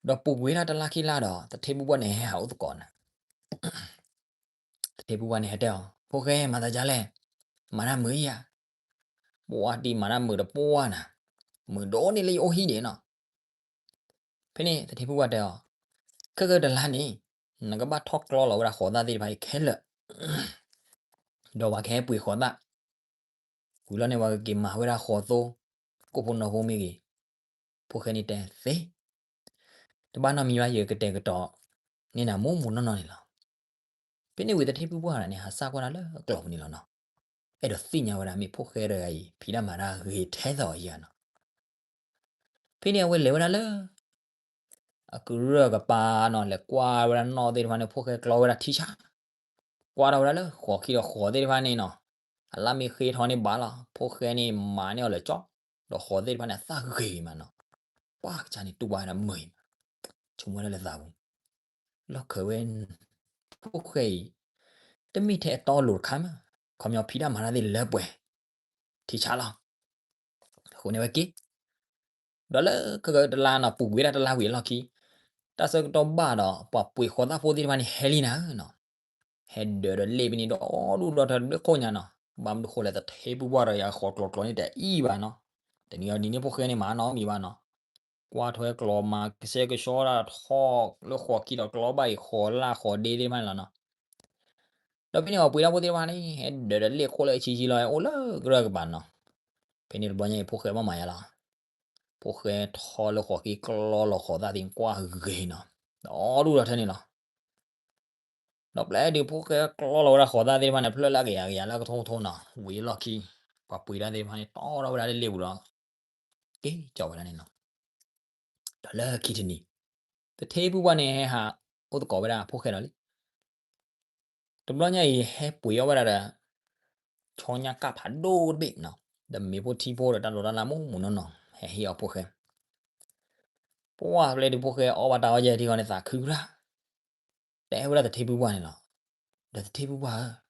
ဒ့, ဒီးပူၤကွံာ်ဝဲဒၣ်တလါခံလါဒီး သထ့ဖုပှၢ်န့ၣ်ဟဲဟးအိၣ်သကိးနၤ. သထ့ဖုပှၢ်န့ၣ်ဟဲတဲအီၤ, ဖိၣ်ဃဲမၤသးဒ်လဲၣ်, မၤတၢ်မုာ်ဧါ. ပှၢ်တံၢ်မၤတၢ်မုာ်တပှၢ်နၤ, မုာ်ဒိၣ်န့ၢ်လၢယအိၣ်ဟံၣ်ဒံးနီၤ. ဖဲန့ၣ်သထ့ဖုပှၢ်တဲအီၤ, ခဲကတလါန့ၣ် နကဘၣ်ထီၣ်ကျီလီၤဝဲဒၣ်ဃိးသၣ်သ့ၣ်တဖၣ်အံၤခဲလၢာ်, ဒီးပှၤကဟဲပှ့ၤဃိးသၣ်, ဝံၤလီၤန့ၣ် ပှၤကက့ၤမၤဝဲဒၣ်ဃိးသိ, ကိၣ်ဖိနီၢ်ဖိမ့ၢ်ဂ့ၤ. ဖိၣ်ဃဲန့ၣ်တဲသ့, တဘၣ်နီတမံၤဘၣ် ယကတဲာ်ကတီၤန့ၢ်နၤမူမူနီၢ်နီၢ်န့ၣ်လီၤ. ဖဲန့ၣ်ဝံၤသထ့ဖုပှၢ်တဂၤန့ၣ် ဟးစၢ်ကွၢ်တၢ်လၢအကျိာ်ပူၤန့ၣ်လီၤနီၤ. အဲၣ်ဒိးသ့ၣ်ညါဝဲဒၣ်မ့ၢ်ဖိၣ်ဃဲတဂၤအံၤ ဖံးတၢ်မၤတၢ်ဂ့ၤထဲသိးအံၤဧါနီၤ. ဖဲန့ၣ်အဝဲလဲၤဝဲဒၣ်လၢ အကရၢၢ်ကပၤနီၤ လဲၤကွၢ်ဝဲဒၣ်နီၣ်သ့ၣ်တဖၣ်န့ၣ် ဖိၣ်ဃဲကျီဝဲဒၣ်ထံဆး, ကွၢ်ထီၣ်ဝဲဒၣ်လၢဃိးခံဒီးဃိးသ့ၣ်တဖၣ်န့ၣ်နီၤ, အလၢ်မ့ၢ်ဃ့ထီၣ်န့ၣ်ဘၣ်လီၤ. ဖိၣ်ဃဲန့ၣ်မၤန့ၢ်အီၤလၢာ်ကၠီ, ဒီးဃိးသ့ၣ်တဖၣ်န့ၣ် အသၣ်ဂ့ၤမးနီၤ. ပှၢ်ကစၢ်န့ၣ်တူၢ်ဘၣ်ဝဲဒၣ်မုာ်အံၤမး, ဆိကမိၣ်ဝဲဒၣ်လၢသးပူၤ လီၢ်ခၢးဝဲ ဖိၣ်ဃဲအံၤ တမ့ၢ်ထဲအတီအလိၤတခါမး, ခီပညီဖံးတၢ်မၤတၢ်သ့ၣ်လၢပှဲၤ ထံဆးလီၤ. အဃိန့ၣ်ဝဲက့ၤ ဒီးလၢခဲကတလါနီၤ ပူၤကွံာ်ဝဲဒၣ်တလါဝံၤအလီၢ်ခံ, တၢ်ဆၢကတီၢ်ဘၣ်ဒီး ပှၤပှ့ၤဃိးသၣ်ဖိသ့ၣ်တဖၣ်န့ၣ် ဟဲလံနၤဧၢနီၤ. ဟဲဒၢးဒီးလ့ၣ်ဖဲန့ၣ် ဒီဒူၣ်ဒီထၢတဘျုးခိၣ်ညါနီၤ. ဘၣ်မနုၤဃိလဲၣ် သထ့ပုၢ်ပှၢ်ဒီးယၤဃီၤကျိးကျိးန့ၣ်တအံၣ်ဘၣ်နီၤ, တနံၤအီၤနံၤန့ၣ်ဖိၣ်ဃဲန့ၣ်မၤနီတမံၤဘၣ်နီၤ, ကွၢ်ထွဲကျိးမၤကစဲကဆှီဒၣ်ထီၣ်လၢဃိးခံဒီးကျိးဘၣ်အံၤဃိးလၢဃိးဒ့သ့ၣ်တဖၣ်န့ၣ်လီၤနီၤ. ဒီးဖဲန့ၣ်အီၤပှ့ၤဒၣ်ဖိသ့ၣ်တဖၣ်န့ၣ် ဟဲဒၢးဒီးလ့ၣ်ခိၣ်လၢအဆံဆံလီၤ အိၣ်လၢကရၢၢ်ကပၤနီၤ. ဖဲန့ၣ်တဘျီညါအံၤဖိၣ်ဃဲဘၣ်မၤယါလီၤ, ဖိၣ်ဃဲထီလၢဃိးခံကျီလီၤဃိးသၣ်သ့ၣ်ကွၢ်ဂ့ၤနီၤ, ဒီဒူၣ်ဒီထၢန့ၣ်လီၤ. ဒီးပျဲတုၤဖိၣ်ဃဲကျီလီၤဝဲဒၣ်ဃိးသၣ်သ့ၣ်တဖၣ်န့ၣ် ဖျၢၣ်လၢအကယၤကယၤလၢကထိကထိနီၤ, ဝံၤအလီၢ်ခံ ပှၤပှ့ၤတၢ်သ့ၣ်တဖၣ်န့ၣ် တီထီၣ်ဝဲဒၣ်လၢလ့ၣ်ပူၤဒီး က့ၤကၠီဝဲဒၣ်န့ၣ်နီၤ. ဒီးလၢခံတနံၤ သထ့ပုၢ်ပှၢ်န့ၣ်ဟဲဟးအိၣ်သကိးဝဲဒၣ်ဖိၣ်ဃဲဒီးလံ တဘျီညါအံၤဟဲပှ့ၤအီၣ်ဝဲဒၣ်ဒီး ဆီညၣ်ကၢ်ဖးဒိၣ်တဘ့ၣ်နီၤ, ဒီးမ့ၤဖိထံဖိဒီးတၢ်ဒိးတၢ်လၢ်မူးမူးနီၢ်နီၢ် ဟဲဟ့ၣ်အီၤဖိၣ်ဃဲ. ပှၢ်ပျဲတုၤဖိၣ်ဃဲအီၣ်ဘၣ်တၢ်အီၣ်ယဲၢ်ထံဃီန့ၣ်သးခုရၣ်, တဲဝဲဒၣ်သထ့ပုၢ်ပှၢ်န့ၣ်လီၤ. ဒီးသထ့ပုၢ်ပှၢ်ဧၢ,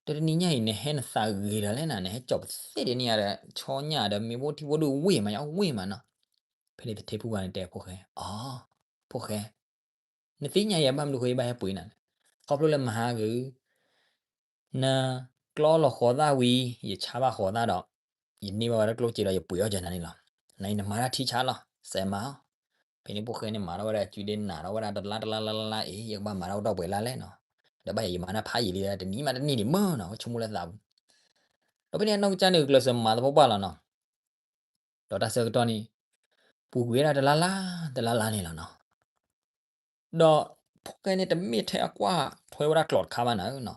တနံၤညါအံၤနဟဲနသးဂ့ၤဒီးလဲၣ်နၤ, နဟဲကၠီၤပသ့ၣ်ဒ်န့ၣ်ဒီး ဆီညၣ်ဒီးမ့ၤဖိထံဖိဒုးဝ့ၢ်မး ယအီၣ်ဝ့ၢ်မးနီၤ. ဖဲန့ၣ်သထ့ပုၢ်ပှၢ်န့ၣ်တဲဖိၣ်ဃဲ, အိ ဖိၣ်ဃဲ နသ့ၣ်ညါယဲဘၣ်မနုၤဃိယဘၣ်ဟဲပှ့ၤနၤန့ၣ်, ခီဖျိလၢမဟါဂ့ၤ နကျီလီၤဃိးသၣ်ဝံၤ ယဆါဘၣ်ဃိးသၣ်ဒီး ယန့ၢ်ဘၣ်ဝဲဒၣ်ကျိၣ်စ့ဒီးယပှ့ၤအီၣ်ကနၤန့ၣ်လီၤ. နအံၤနမၤတၢ်ထံဆါလီၤ စဲးမၤအီၤ. ဖဲန့ၣ်ဖိၣ်ဃဲန့ၣ်မၤထီၣ်ဝဲဒၣ်စုဒ့နၤထီၣ်ဝဲဒၣ်တလါတလါလါလါအံၤ ယကဘၣ်မၤတၢ်အိၣ်တီၢ်ပှဲၤလါလဲၣ်နီၤ, ဒီးဘၣ်ယဲယမၤတၢ်ဖးယံာ်လံ တနံၤမးတနံၤဒံးမ့ၢ်နီၤ ဝဲဆိကမိၣ်လၢသးပူၤ. ဒီးဖဲန့ၣ်အနီၢ်ကစၢ်န့ၣ် ကျဲးစၢးမၤသပှၢ်ပှၢ်လီၤနီၤ. ဒီးတၢ်ဆၢကတီၢ်န့ၣ် ပူၤကွံာ်ဝဲဒၣ်တလါလါ တလါလါန့ၣ်လီၤနီၤ. ဒီးဖိၣ်ဃဲန့ၣ်တမ့ၢ်ထဲအကွၢ်ထွဲဝဲဒၣ်ကျိးတခါဘၣ်နၤနီၤ,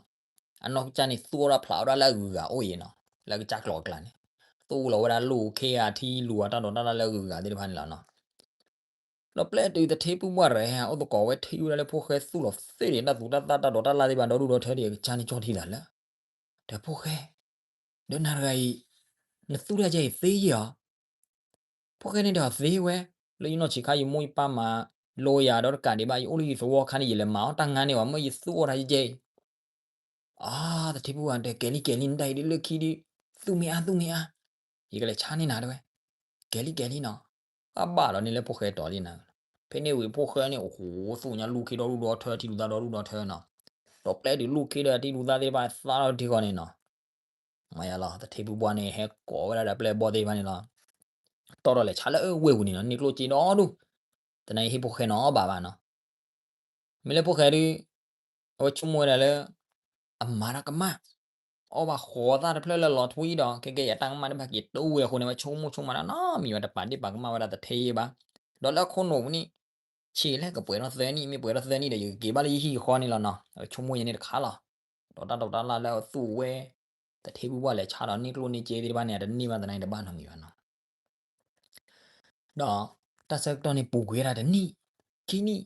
အနီၢ်ကစၢ်န့ၣ်သူၣ်အီၣ်ဒၣ်ဖျးအီၣ်ဒၣ်လၢအဂုၤအဂၤအိၣ်အံၤနီၤ, လၢကစၢ်ကျိးအကျါန့ၣ် သူၣ်လီၤဝဲဒၣ်လိၣ်ခ့ဂၤထံ လူၤအတၢ်ဒိးတၢ်လၢ်လၢအဂုၤအဂၤသ့ၣ်တဖၣ်န့ၣ်လီၤနီၤ. ဒီးပျဲတုၤသထ့ပုၢ်ပှၢ်တဂၤဟဲအိၣ်သကိးဝဲထံၣ်ဝဲဒၣ်လၢဖိၣ်ဃဲသူၣ်လီၤသ့ၣ်ဒံးတၢ်သူတၢ်သၣ်တၢ်ဒိးတၢ်လၢ်သ့ၣ်တဖၣ်ဒီဒူၣ်ဒီထၢဒီး အကစၢ်န့ၣ်ကၠီၣ်ထံသးလၢ ဒီးဖိၣ်ဃဲ ဒီးနၤတဂၤအံၤ နသူၣ်တၢ်ယဲၢ်အံၤသ့ယဲၢ်အီၤ, ဖိၣ်ဃဲန့ၣ်ဒီးသ့ဝဲ, လၢယနီၢ်ဆံးခါယမိၢ်ယပၢ်မၤလိယၤဒီးတကးဒံးဘၣ် ယအိၣ်လၢယသဝီခါန့ၣ် ယလဲၤမၤအီၣ်တၢ်ငါန့ၢ်ဝဲ မ့ၢ်ယသူၣ်အီၣ်တၢ်ယဲၢ်အံၤ. အါ သထ့ပုၢ်ပှၢ်တဲ ကဲၤလံကဲၤလံ နဒၣ်အံၤဒ်လၢခံဒ် သူၣ်မ့ၢ်အါသူၣ်မ့ၢ်အါ, ယကလဲၤဆါန့ၢ်နၤတဲဝဲ, ကဲၤလံကဲၤလံနီၤ, အဘၣ်ဒီးန့ၣ်လၢဖိၣ်ဃဲတီၤလံနၤ, ဖဲန့ၣ်ဝံၤဖိၣ်ဃဲန့ၣ် အိၣ်ဃိ သူၣ်ညါလူၢ်ခ့ဒီဒူၣ်ဒီထၢ ထံလူၤသၣ်ဒီဒူၣ်ဒီထၢနီၤ, ဒီးပျဲတုၤလူၢ်ခ့ဒီးထံလူၤသၣ်သ့ၣ်တဖၣ်သၣ်ထီၣ်ထံဃီန့ၣ်နီၤ မၤယါလီၤ သထ့ပုၢ်ပှၢ်န့ၣ် ဟဲကိးဝဲဒၣ်ဒီးပျဲၢ်ဘီၣ်သ့ၣ်တဖၣ်န့ၣ်လီၤ. တီၢ်ထီၣ်လဲၤဆါလၢဝ့ၢ်ပူၤန့ၣ်လီၤ န့ၢ်ကျိၣ်စ့ဒီဒူၣ်, တနံၤအံၤဟ့ၣ်ဖိၣ်ဃဲနီၤဘၣ်ဘၣ်နီၤ. မ့ၢ်လၢဖိၣ်ဃဲဒုး အဝဲဆိကမိၣ်ဝဲဒၣ်လၢ အမၤတၢ်ကမၣ်, အီၣ်ဘၣ်ဃိးသၣ်တဖျၢၣ်လၢလီၤထွံဒီး ကဲကဲယတၢ်ကမၣ်တဖၣ်က့ၤတအိၣ်ဝဲအဃိန့ၣ် အဝဲဆိကမိၣ်ဆိကမးတၢ်နီတမံၤဝဲတပာ်ဒ့ၣ်ပာ်ကမၣ်ဝဲဒၣ်သထ့ယဲၢ်ဘၣ်. ဒီးလၢအခိၣ်နူာ်ပူၤန့ၣ် ဆံးလဲၣ်ကပှဲၤထီၣ်သၢနံၣ် မ့ၢ်ပှဲၤထီၣ်သၢနံၣ်ဒီး ယကက့ၤဘၣ်လၢယဟံၣ်ယဃီန့ၣ်လီၤနီၤ အဝဲဆိကမိၣ်ယဲန့ၣ်တခါလီၤ. ဒီးတၢ်ဒိးတၢ်လၢ်လၢအသူၣ်ဝဲ သထ့ပုၢ်ပှၢ်လဲၤဆါဒီးန့ၢ်ကျိၣ်န့ၢ်စ့သ့ၣ်တဖၣ်န့ၣ် အတန့ၢ်ဘၣ်သနာ်က့တဘၣ်နီတမံၤဘၣ်နီၤ. ဒီးတၢ်ဆၢကတီၢ်န့ၣ်ပူၤကွံာ်ဝဲဒၣ်တနံၣ်, ခံနံၣ်,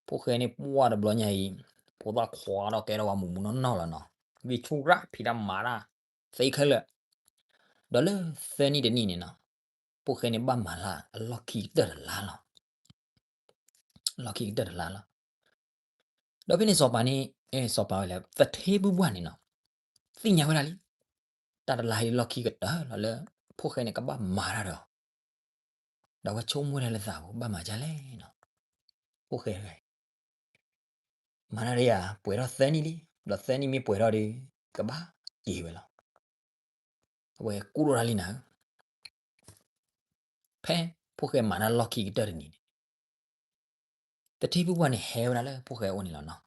ဖိၣ်ဃဲန့ၣ်ပှၢ်တဘျီညါအံၤ ဖိသၣ်ခွါဒီးကဲထီၣ်ဝဲမူးမူးနီၢ်နီၢ်လီၤနီၤ, ဂံၢ်ဆူၣ်ရၣ်ဖံးတၢ်မၤတၢ်သ့ခဲလၢာ်. ဒီးလၢသၢနံၣ်တနံၣ်န့ၣ်နီၤ, ဖိၣ်ဃဲန့ၣ်ဘၣ်မၤလၢအလီၢ်ခံကတၢၢ်တလါလီၤ. လီၢ်ခံကတၢၢ်တလါလီၤ. ဒီးဖဲန့ၣ်စီၤပၤန့ၣ်, အဲ စီၤပၤဝဲလဲၣ် သထ့ပုၢ်ပှၢ်န့ၣ်နီၤ, သ့ၣ်ညါဝဲဒၣ်လံ, တၢ်တလါအံၤလီၢ်ခံကတၢၢ်လီၤလၢ ဖိၣ်ဃဲန့ၣ်ကဘၣ်မၤတၢ်ဒီး ဒီးအဝဲဆိကမိၣ်ဝဲဒၣ်လၢသးပူၤ ဘၣ်မၤဒ်လဲၣ်နီၤ, ဖိၣ်ဃဲတဂၤအံၤ မၤတၢ်ဒီးယၤ ပှဲၤထီၣ်သၢနံၣ်လံ, ဒီးသၢနံၣ်မ့ၢ်ပှဲၤထီၣ်ဒီး ကဘၣ်က့ၤဝဲလီၤ. အဝဲကူၣ်ထီၣ်တၢ်လံနၤဧၢ, ဖဲဖိၣ်ဃဲမၤတၢ်လီၢ်ခံကတၢၢ်တနံၤန့ၣ် သထ့ပုၢ်ပှၢ်န့ၣ်ဟဲဝဲဒၣ်လၢဖိၣ်ဃဲအအိၣ်န့ၣ်လီၤနီၤ.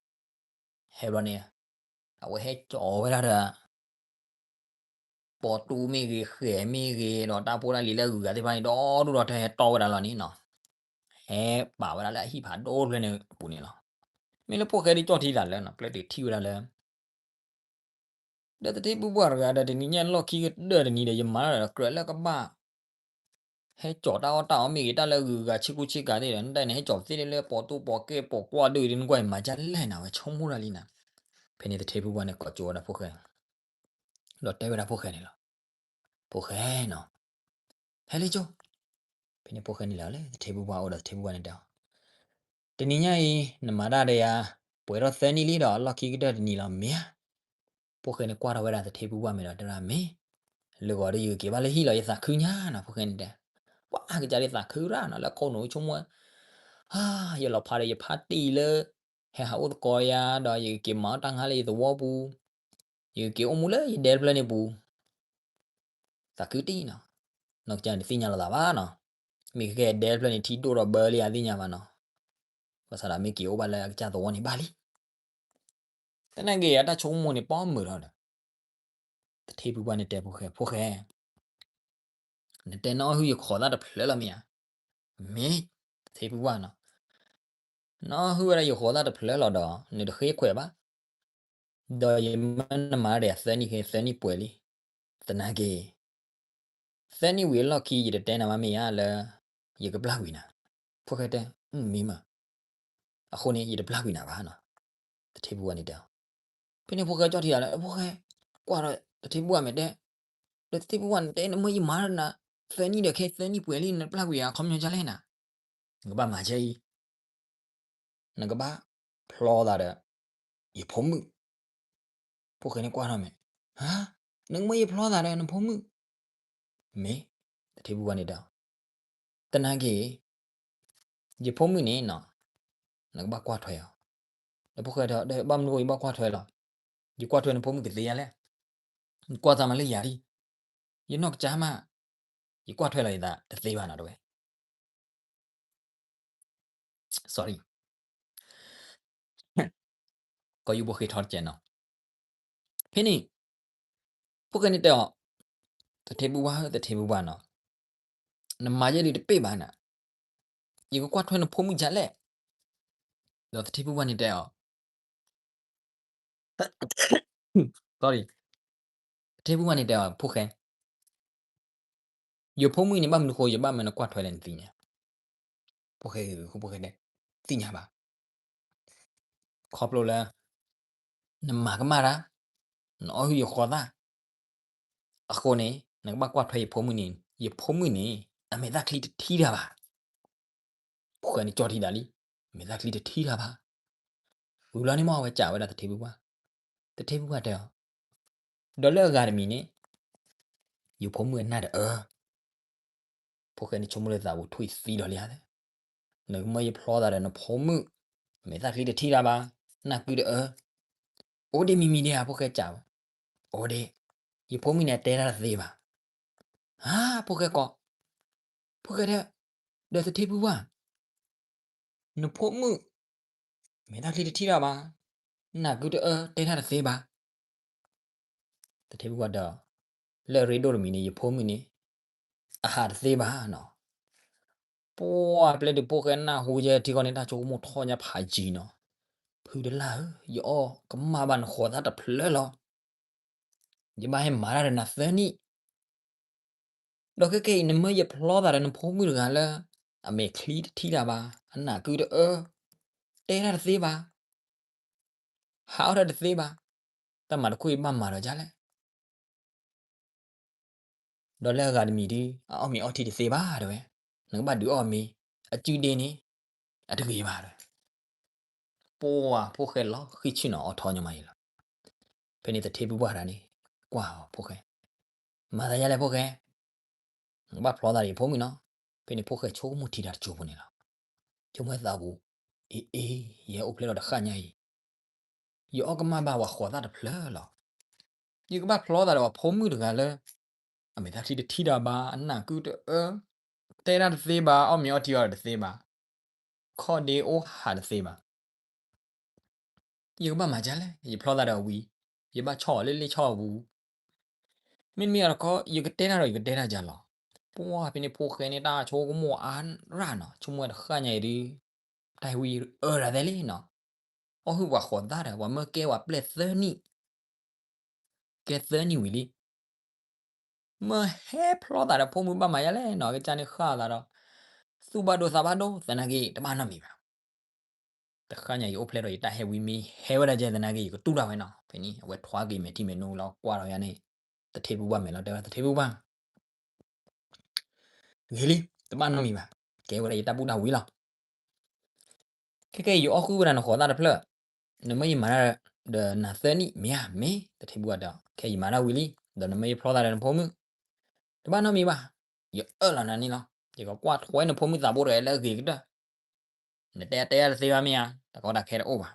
ဟဲဘျီန့ၣ် အဝဲဟဲကၠီၤဝဲဒၣ်ဒီး ပိာ်တူၢ်မ့ၢ်ဂ့ၤ ဃဲၤမ့ၢ်ဂ့ၤ ဒီးတၢ်ဖိတၢ်လံၤလၢအဂုၤအဂၤသ့ၣ်တဖၣ်န့ၣ် ဒီဒူၣ်ဒီထၢဟဲတီဝဲဒၣ်လီၤန့ၣ်နီၤ. ဟဲပာ်ဝဲဒၣ်လၢအဟံၣ်ဖးဒိၣ်တဖျၢၣ်န့ၣ်အပူၤန့ၣ်လီၤ. မ့ၢ်လၢဖိၣ်ဃဲဒုးကၠီၣ်ထံသးလၢနီၤ ပျဲတုၤထံၣ်ဝဲဒၣ်လၢ ဒီးသထ့ပုၢ်ပှၢ်တဂၤဒီး တနံၤညါလီၢ်ခံကတၢၢ်တနံၤဒီး ယမၤတၢ်ဒီးကြၢးလၢကဘၣ် ဟဲကၠီၤတၢ်အီၣ်တၢ်အီမ့ၢ်ဂ့ၤ တၢ်လၢအဂုၤအဂၤဆ့ကူဆ့ကၤသ့ၣ်ဒီး နတၢ်န့ၣ် ဟဲကၠီၤသ့လၢပိာ်တူၢ်ပိာ်ကဲပိာ်ကွၢ်ဒုးဒ်နကွၢ်အံၤ မၤဒ်လဲၣ်နၤ ဝဲဆိကမိၣ်တၢ်လံနၤ. ဖဲန့ၣ်သထ့ပုၢ်ပှၢ်န့ၣ် ကိးကၠိဝဲဒၣ်ဖိၣ်ဃဲ ဒီးတဲဝဲဒၣ်ဖိၣ်ဃဲန့ၣ်လီၤ. ဖိၣ်ဃဲနီၤ, ဟဲလံကၠိ. ဖဲန့ၣ်ဖိၣ်ဃဲန့ၣ်လဲၤလၢသထ့ပုၢ်ပှၢ်အအိၣ်ဒီးသထ့ပုၢ်ပှၢ်န့ၣ်တဲအီၤ, တနံၤညါအံၤ နမၤတၢ်ဒီးယၤ ပှဲၤထီၣ်သၢနံၣ်လံဒီး အလီၢ်ခံကတၢၢ်တနံၤလီၤမ့ၢ်ဧါ. ဖိၣ်ဃဲန့ၣ်ကွၢ်ထီၣ်ဝဲဒၣ်သထ့ပုၢ်ပှၢ်မ့ၢ်ဒီးတဲဒၣ်မ့ၢ်, လၢဂီၤဒီးယကက့ၤဘၣ်လၢဟံၣ်လီၤ ယသးခုညါနီၤ ဖိၣ်ဃဲန့ၣ်တဲ. ပှၤကစၢ်ဒ်သးခုရၣ်နီၤ လၢခိၣ်နူာ်ဆိကမိၣ်, ဟါ, ယလီၤဖးဒီးယဖါတံၢ်လၢ ဟဲဟးအိၣ်သကိးယၤဒီး ယကက့ၤမၤအီၣ်တၢ်ငါလၢယသဝီပူၤ ယကက့ၤအိၣ်မူလၢယဒဲတဖျၢၣ်န့ၣ်ပူၤ, သးခုတံၢ်နီၤ, နီၢ်ကစၢ်န့ၣ်တသ့ၣ်ညါလိာ်သးဘၣ်နီၤ, မ့ၢ်ကကဲဒဲတဖျၢၣ်န့ၣ် ထံဒိၣ်ဒီးဘၢလံအသ့ၣ်ညါဘၣ်နီၤ, ဘၣ်ဆၣ်ဒီးမ့ၢ်က့ၤအိၣ်ဘၣ်လၢအကစၢ်သဝီန့ၣ်ဘၣ်လံ. သနာ်က့အတၢ်ဆိကမိၣ်န့ၣ် ပီမုာ်ထီၣ်ဒီး သထ့ဖုပှၢ်န့ၣ်တဲဖိၣ်ဃဲ, ဖိၣ်ဃဲ, နတဲနအီၣ်ဟုၣ်ယဃိးသၣ်တဖျၢၣ်လီၤမ့ၢ်ဧါ. မ့ၢ်, သထ့ဖုပှၢ်နီၤ, နအီၣ်ဟုၣ်ဝဲဒၣ်ယဃိးသၣ်တဖျၢၣ်လီၤဒီး နတဃ့ခွဲးဘၣ်, ဒီးယမၢနမၤတၢ်ဒီးယၤသၢနံၣ်ဃ့ သၢနံၣ်ပှဲၤလံ. သနာ်က့ သၢနံၣ်ဝံၤအလီၢ်ခံ ယတတဲနၤမ့ၢ်ဧါလၢ ယကပျၢ်ကွံာ်နၤ. ဖိၣ်ဃဲတဲ, မ့ၢ်မး. အဃိန့ၣ် ယတပျၢ်ကွံာ်နၤဘၣ်နီၤ, သထ့ဖုပှၢ်န့ၣ်တဲအီၤ. ဖဲန့ၣ်ဖိၣ်ဃဲကၠီၣ်ထံဒၣ်လၢ ဖိၣ်ဃဲ, ကွၢ်ဒီးသထ့ဖုပှၢ်မ့ၢ်တဲ, ဒီးသထ့ဖုပှၢ်န့ၣ်တဲ နမၢယမၤနၤ သၢနံၣ်ဒီးခဲ သၢနံၣ်ပှဲၤလံ နတပျၢ်ကွံာ်ယၤ အခီပညီဒ်လဲၣ်နၤ. နကဘၣ်မၤဒ်အံၤ နကဘၣ်ဖျီသးဒီး ယဖိမုၣ်. ဖိၣ်ဃဲန့ၣ်ကွၢ်ထီၣ်မ့ၢ်, ဟါ, နကမၢယဖျီသးဒီးနဖိမုၣ်. မ့ၢ်, သထ့ဖုပှၢ်န့ၣ်တဲ, သနာ်က့ ယဖိမုၣ်န့ၣ်နီၤ, နကဘၣ်ကွၢ်ထွဲအီၤ. ဒီးဖိၣ်ဃဲတဲ, ဘၣ်မနုၤဃိယဘၣ်ကွၢ်ထွဲလီၤ. ယကွၢ်ထွဲနဖိမုၣ်ကသ့ဧါလဲၣ်. နကွၢ်သးမးလၢယၤလံ. ယနီၢ်ကစၢ်မး, ယကွၢ်ထွဲလီၤယသးတသ့ဘၣ်နီၤ တဲဝဲ. Sorry, ကီၢ်ယူၢ်ဘိဃ့ထီတကဲးနီၤ. ဖဲန့ၣ် ဖိၣ်ဃဲန့ၣ်တဲအီၤ, သထ့ဖုပှၢ်ဧၢ သထ့ဖုပှၢ်နီၤ, နမၤယဲဒုးတပ့ၢ်ဘၣ်နၤ, ယကကွၢ်ထွဲနဖိမုၣ်ဒ်လဲၣ်. ဒီးသထ့ဖုပှၢ်န့ၣ်တဲအီၤ, sorry, သထ့ဖုပှၢ်န့ၣ်တဲအီၤ ဖိၣ်ဃဲ, ယဖိမုၣ်န့ၣ် ဘၣ်မနုၤဃိ ယဘၣ်မၢနကွၢ်ထွဲလဲၣ် နသ့ၣ်ညါ. ဖိၣ်ဃဲဂ့ၤဂ့ၤ ဖိၣ်ဃဲတဲ, သ့ၣ်ညါဘၣ်. ခီဖျိလၢ နမၤကမၣ်တၢ်, နအီၣ်ဟုၣ်ယဃိးသၣ်, အဃိန့ၣ် နကဘၣ်ကွၢ်ထွဲယဖိမုၣ်န့ၣ်, ယဖိမုၣ်န့ၣ် အမဲာ်သၣ်ချံတထံၣ်တၢ်ဘၣ်. ဖိၣ်ဃဲန့ၣ်ကၠီၣ်ထံဒၣ်လံ, မဲာ်သၣ်ချံတထံၣ်တၢ်ဘၣ်. ဝံၤလီၤန့ၣ်မ့ၢ်အဝဲစံးဝဲဒၣ်သထ့ဖုပှၢ်, သထ့ဖုပှၢ်တဲအီၤ, ဒီးလၢအဂၤတမံၤန့ၣ် ယဖိမုၣ်အနၢ်တအၢ. ဖိၣ်ဃဲန့ၣ်ဆိကမိၣ်လၢသးပူၤထွံၣ်သံဒီးလံဧါ, နကမၢယဖျီသးဒီးနဖိမုၣ်, မဲာ်သၣ်ချံတထံၣ်တၢ်ဘၣ်, နၢ်ကုတအၢ. အိၣ်ဒ့မံၤမံၤဒ့ဧါ ဖိၣ်ဃဲစံးဝဲ. အိၣ်ဒ့, ယဖိမုၣ်န့ၣ်အတဲတၢ်တသ့ဘၣ်. ဟါ, ဖိၣ်ဃဲကိး, ဖိၣ်ဃဲတဲ, ဒီးသထ့ဖုပှၢ်, နဖိမုၣ် မဲာ်သၣ်ချံတထံၣ်တၢ်ဘၣ်, နၢ်ကုတအၢ တဲတၢ်တသ့ဘၣ်. သထ့ဖုပှၢ်ဒီး, လၢအရ့ဒိၣ်တမံၤန့ၣ် ယဖိမုၣ်န့ၣ် အဟးတသ့ဘၣ်နီၤ. ပှၢ်ပျဲတုၤဖိၣ်ဃဲနၢ်ဟူယဲထံဃီန့ၣ် တၢ်ဆိကမိၣ်ထီၣ်ညါဖးယံၤနီၤ. ဖုတလၢ်ဧၢ, ယအီၣ်ကမၣ်ဘၣ်နဃိးသၣ်တဖျၢၣ်လီၤ. ယဘၣ်ဟဲမၤတၢ်ဒီးနၤသၢနံၣ် ဒီးခဲကနံၣ်အံၤ နမၢယဖျီသးဒီးနဖိမုၣ်တဂၤလၢ အမဲာ်ချံတထံၣ်တၢ်ဘၣ်, အနၢ်ကုတအၢ, တဲတၢ်တသ့ဘၣ်, ဟးအီၣ်တၢ်တသ့ဘၣ်, တၢ်မၤတခီအံၤဘၣ်မၤဒီးဒ်လဲၣ်. ဒီးလၢအဂၤတမံၤဒုး အအီၣ်မ့ၤအီထံတသ့ဘၣ်တဲဝဲ, နကဘၣ်ဒုးအီၣ်မ့ၤ, အစုဒ့န့ၣ် အတဂ့ၤဘၣ်တဲဝဲ. ပှၢ်ဖိၣ်ဃဲလီၤဃံဆူၣ်နီၤ အီထီညီမးအံၤလီၤ. ဖဲန့ၣ်သထ့ဖုပှၢ်တဂၤန့ၣ် ကွၢ်အီၤဖိၣ်ဃဲ, မၤသးဒ်လဲၣ်ဖိၣ်ဃဲ, နကဘၣ်ဖျီသးဒီးယဖိမုၣ်နီၤ. ဖဲန့ၣ်ဖိၣ်ဃဲဆိကမိၣ်ထံတၢ်တစိၢ်ဖိန့ၣ်လီၤ. ဆိကမိၣ်သးပူၤ, အ့အ့, ယဟဲအိၣ်ဖျဲၣ်လီၤတဃၣ်ညါအံၤ, ယအီၣ်ကမၣ်ဘၣ်ပှၤဃိးသၣ်တဖျၢၣ်လီၤ. ယကဘၣ်ဖျီသးဒီးပှၤဖိမုၣ်တဂၤလၢ အမဲာ်သၣ်ချံတထံၣ်တၢ်ဘၣ်, အနၢ်ကုတအၢ, တဲတၢ်တသ့ဘၣ်, အီၣ်မ့ၤအီထံအီၤတသ့ဘၣ်, ခီၣ်ဒ့အိၣ်ဟးတသ့ဘၣ်. ယကဘၣ်မၤဒ်လဲၣ်, ယဖျီသးဒီးဝံၤ, ယဘၣ်ဆီၣ်အီၤလၢလ့ၣ်ဆီၣ်အပူၤ, မ့တမ့ၢ်အတခီ ယကတဲတၢ်ဒီးယကတဲတၢ်ဒ်လဲၣ်. ပှၢ်ဖဲန့ၣ်ဖိၣ်ဃဲန့ၣ် တၢ်ဆိကမိၣ်အါရၣ်နီၤ, ဆိကမိၣ်ဝဲတဃၣ်ညါအံၤဒုး, တၢ်ဟဲဝံအၢရၤသဲလံနီၤ. အီၣ်ဟုၣ်ပှၤဃိးသၣ်ဒီး ပှၤမၢကဲပှၤပျဲၢ်သၢနံၣ်, ကဲသၢနံၣ်ဝံၤလံ. မၢဟဲဖျီသးဒီးဖိမုၣ်ဘၣ်မၤဒ်လဲၣ်နီၤ, ကစၢ်န့ၣ်ဃၣ်သးဒီး, သူၣ်ဘၣ်ဒိသးဘၣ်ဒိ သနာ်က့ တဘၣ်နီတမံၤဘၣ်. တဃၣ်ညါအံၤအိၣ်ဖျဲၣ်ဒီးယတၢ်ဟဲဝံမ့ၢ်ဟဲဝဲဒၣ်ကဲသနာ်က့ ယကတူၢ်တၢ်ဝဲနီၤ. ဖဲန့ၣ် အဝဲထွါက့ၤမဲာ်ထံမဲာ်နိလီၤ ကွၢ်ထီၣ်ယၤန့ၣ်, သထ့ဖုပှၢ်မဲာ်လီၤ တဲဝဲ သထ့ဖုပှၢ် ဂ့ၤလံ, တဘၣ်နီတမံၤဘၣ်, ကဲဝဲဒၣ်ယတၢ်ဘူၣ်တၢ်ဝံလီၤ. ခဲကနံၣ်အံၤ ယအီၣ်ဃုာ်ဝဲဒၣ်နဃိးသၣ်တဖျၢၣ်, နမၢယမၤတၢ်ဒီးနၤသၢနံၣ်မ့ၢ်ဧါ. မ့ၢ်, သထ့ဖုပှၢ်တဲ, ခဲယမၤတၢ်ဝံၤလံ, ဒီးနမၢယဖျီသးဒီးနဖိမုၣ်, တဘၣ်နီတမံၤဘၣ်, ယအၢၣ်လီၤနၤန့ၣ်လီၤ. ယကကွၢ်ထွဲနဖိမုၣ်သးဘိတဂၤလၢအဂ့ၤကတၢၢ်. နတဲတဲတၢ်တသ့ဘၣ်မ့ၢ်ဧါ, တၢ်ကီတၢ်ခဲတအိၣ်ဘၣ်.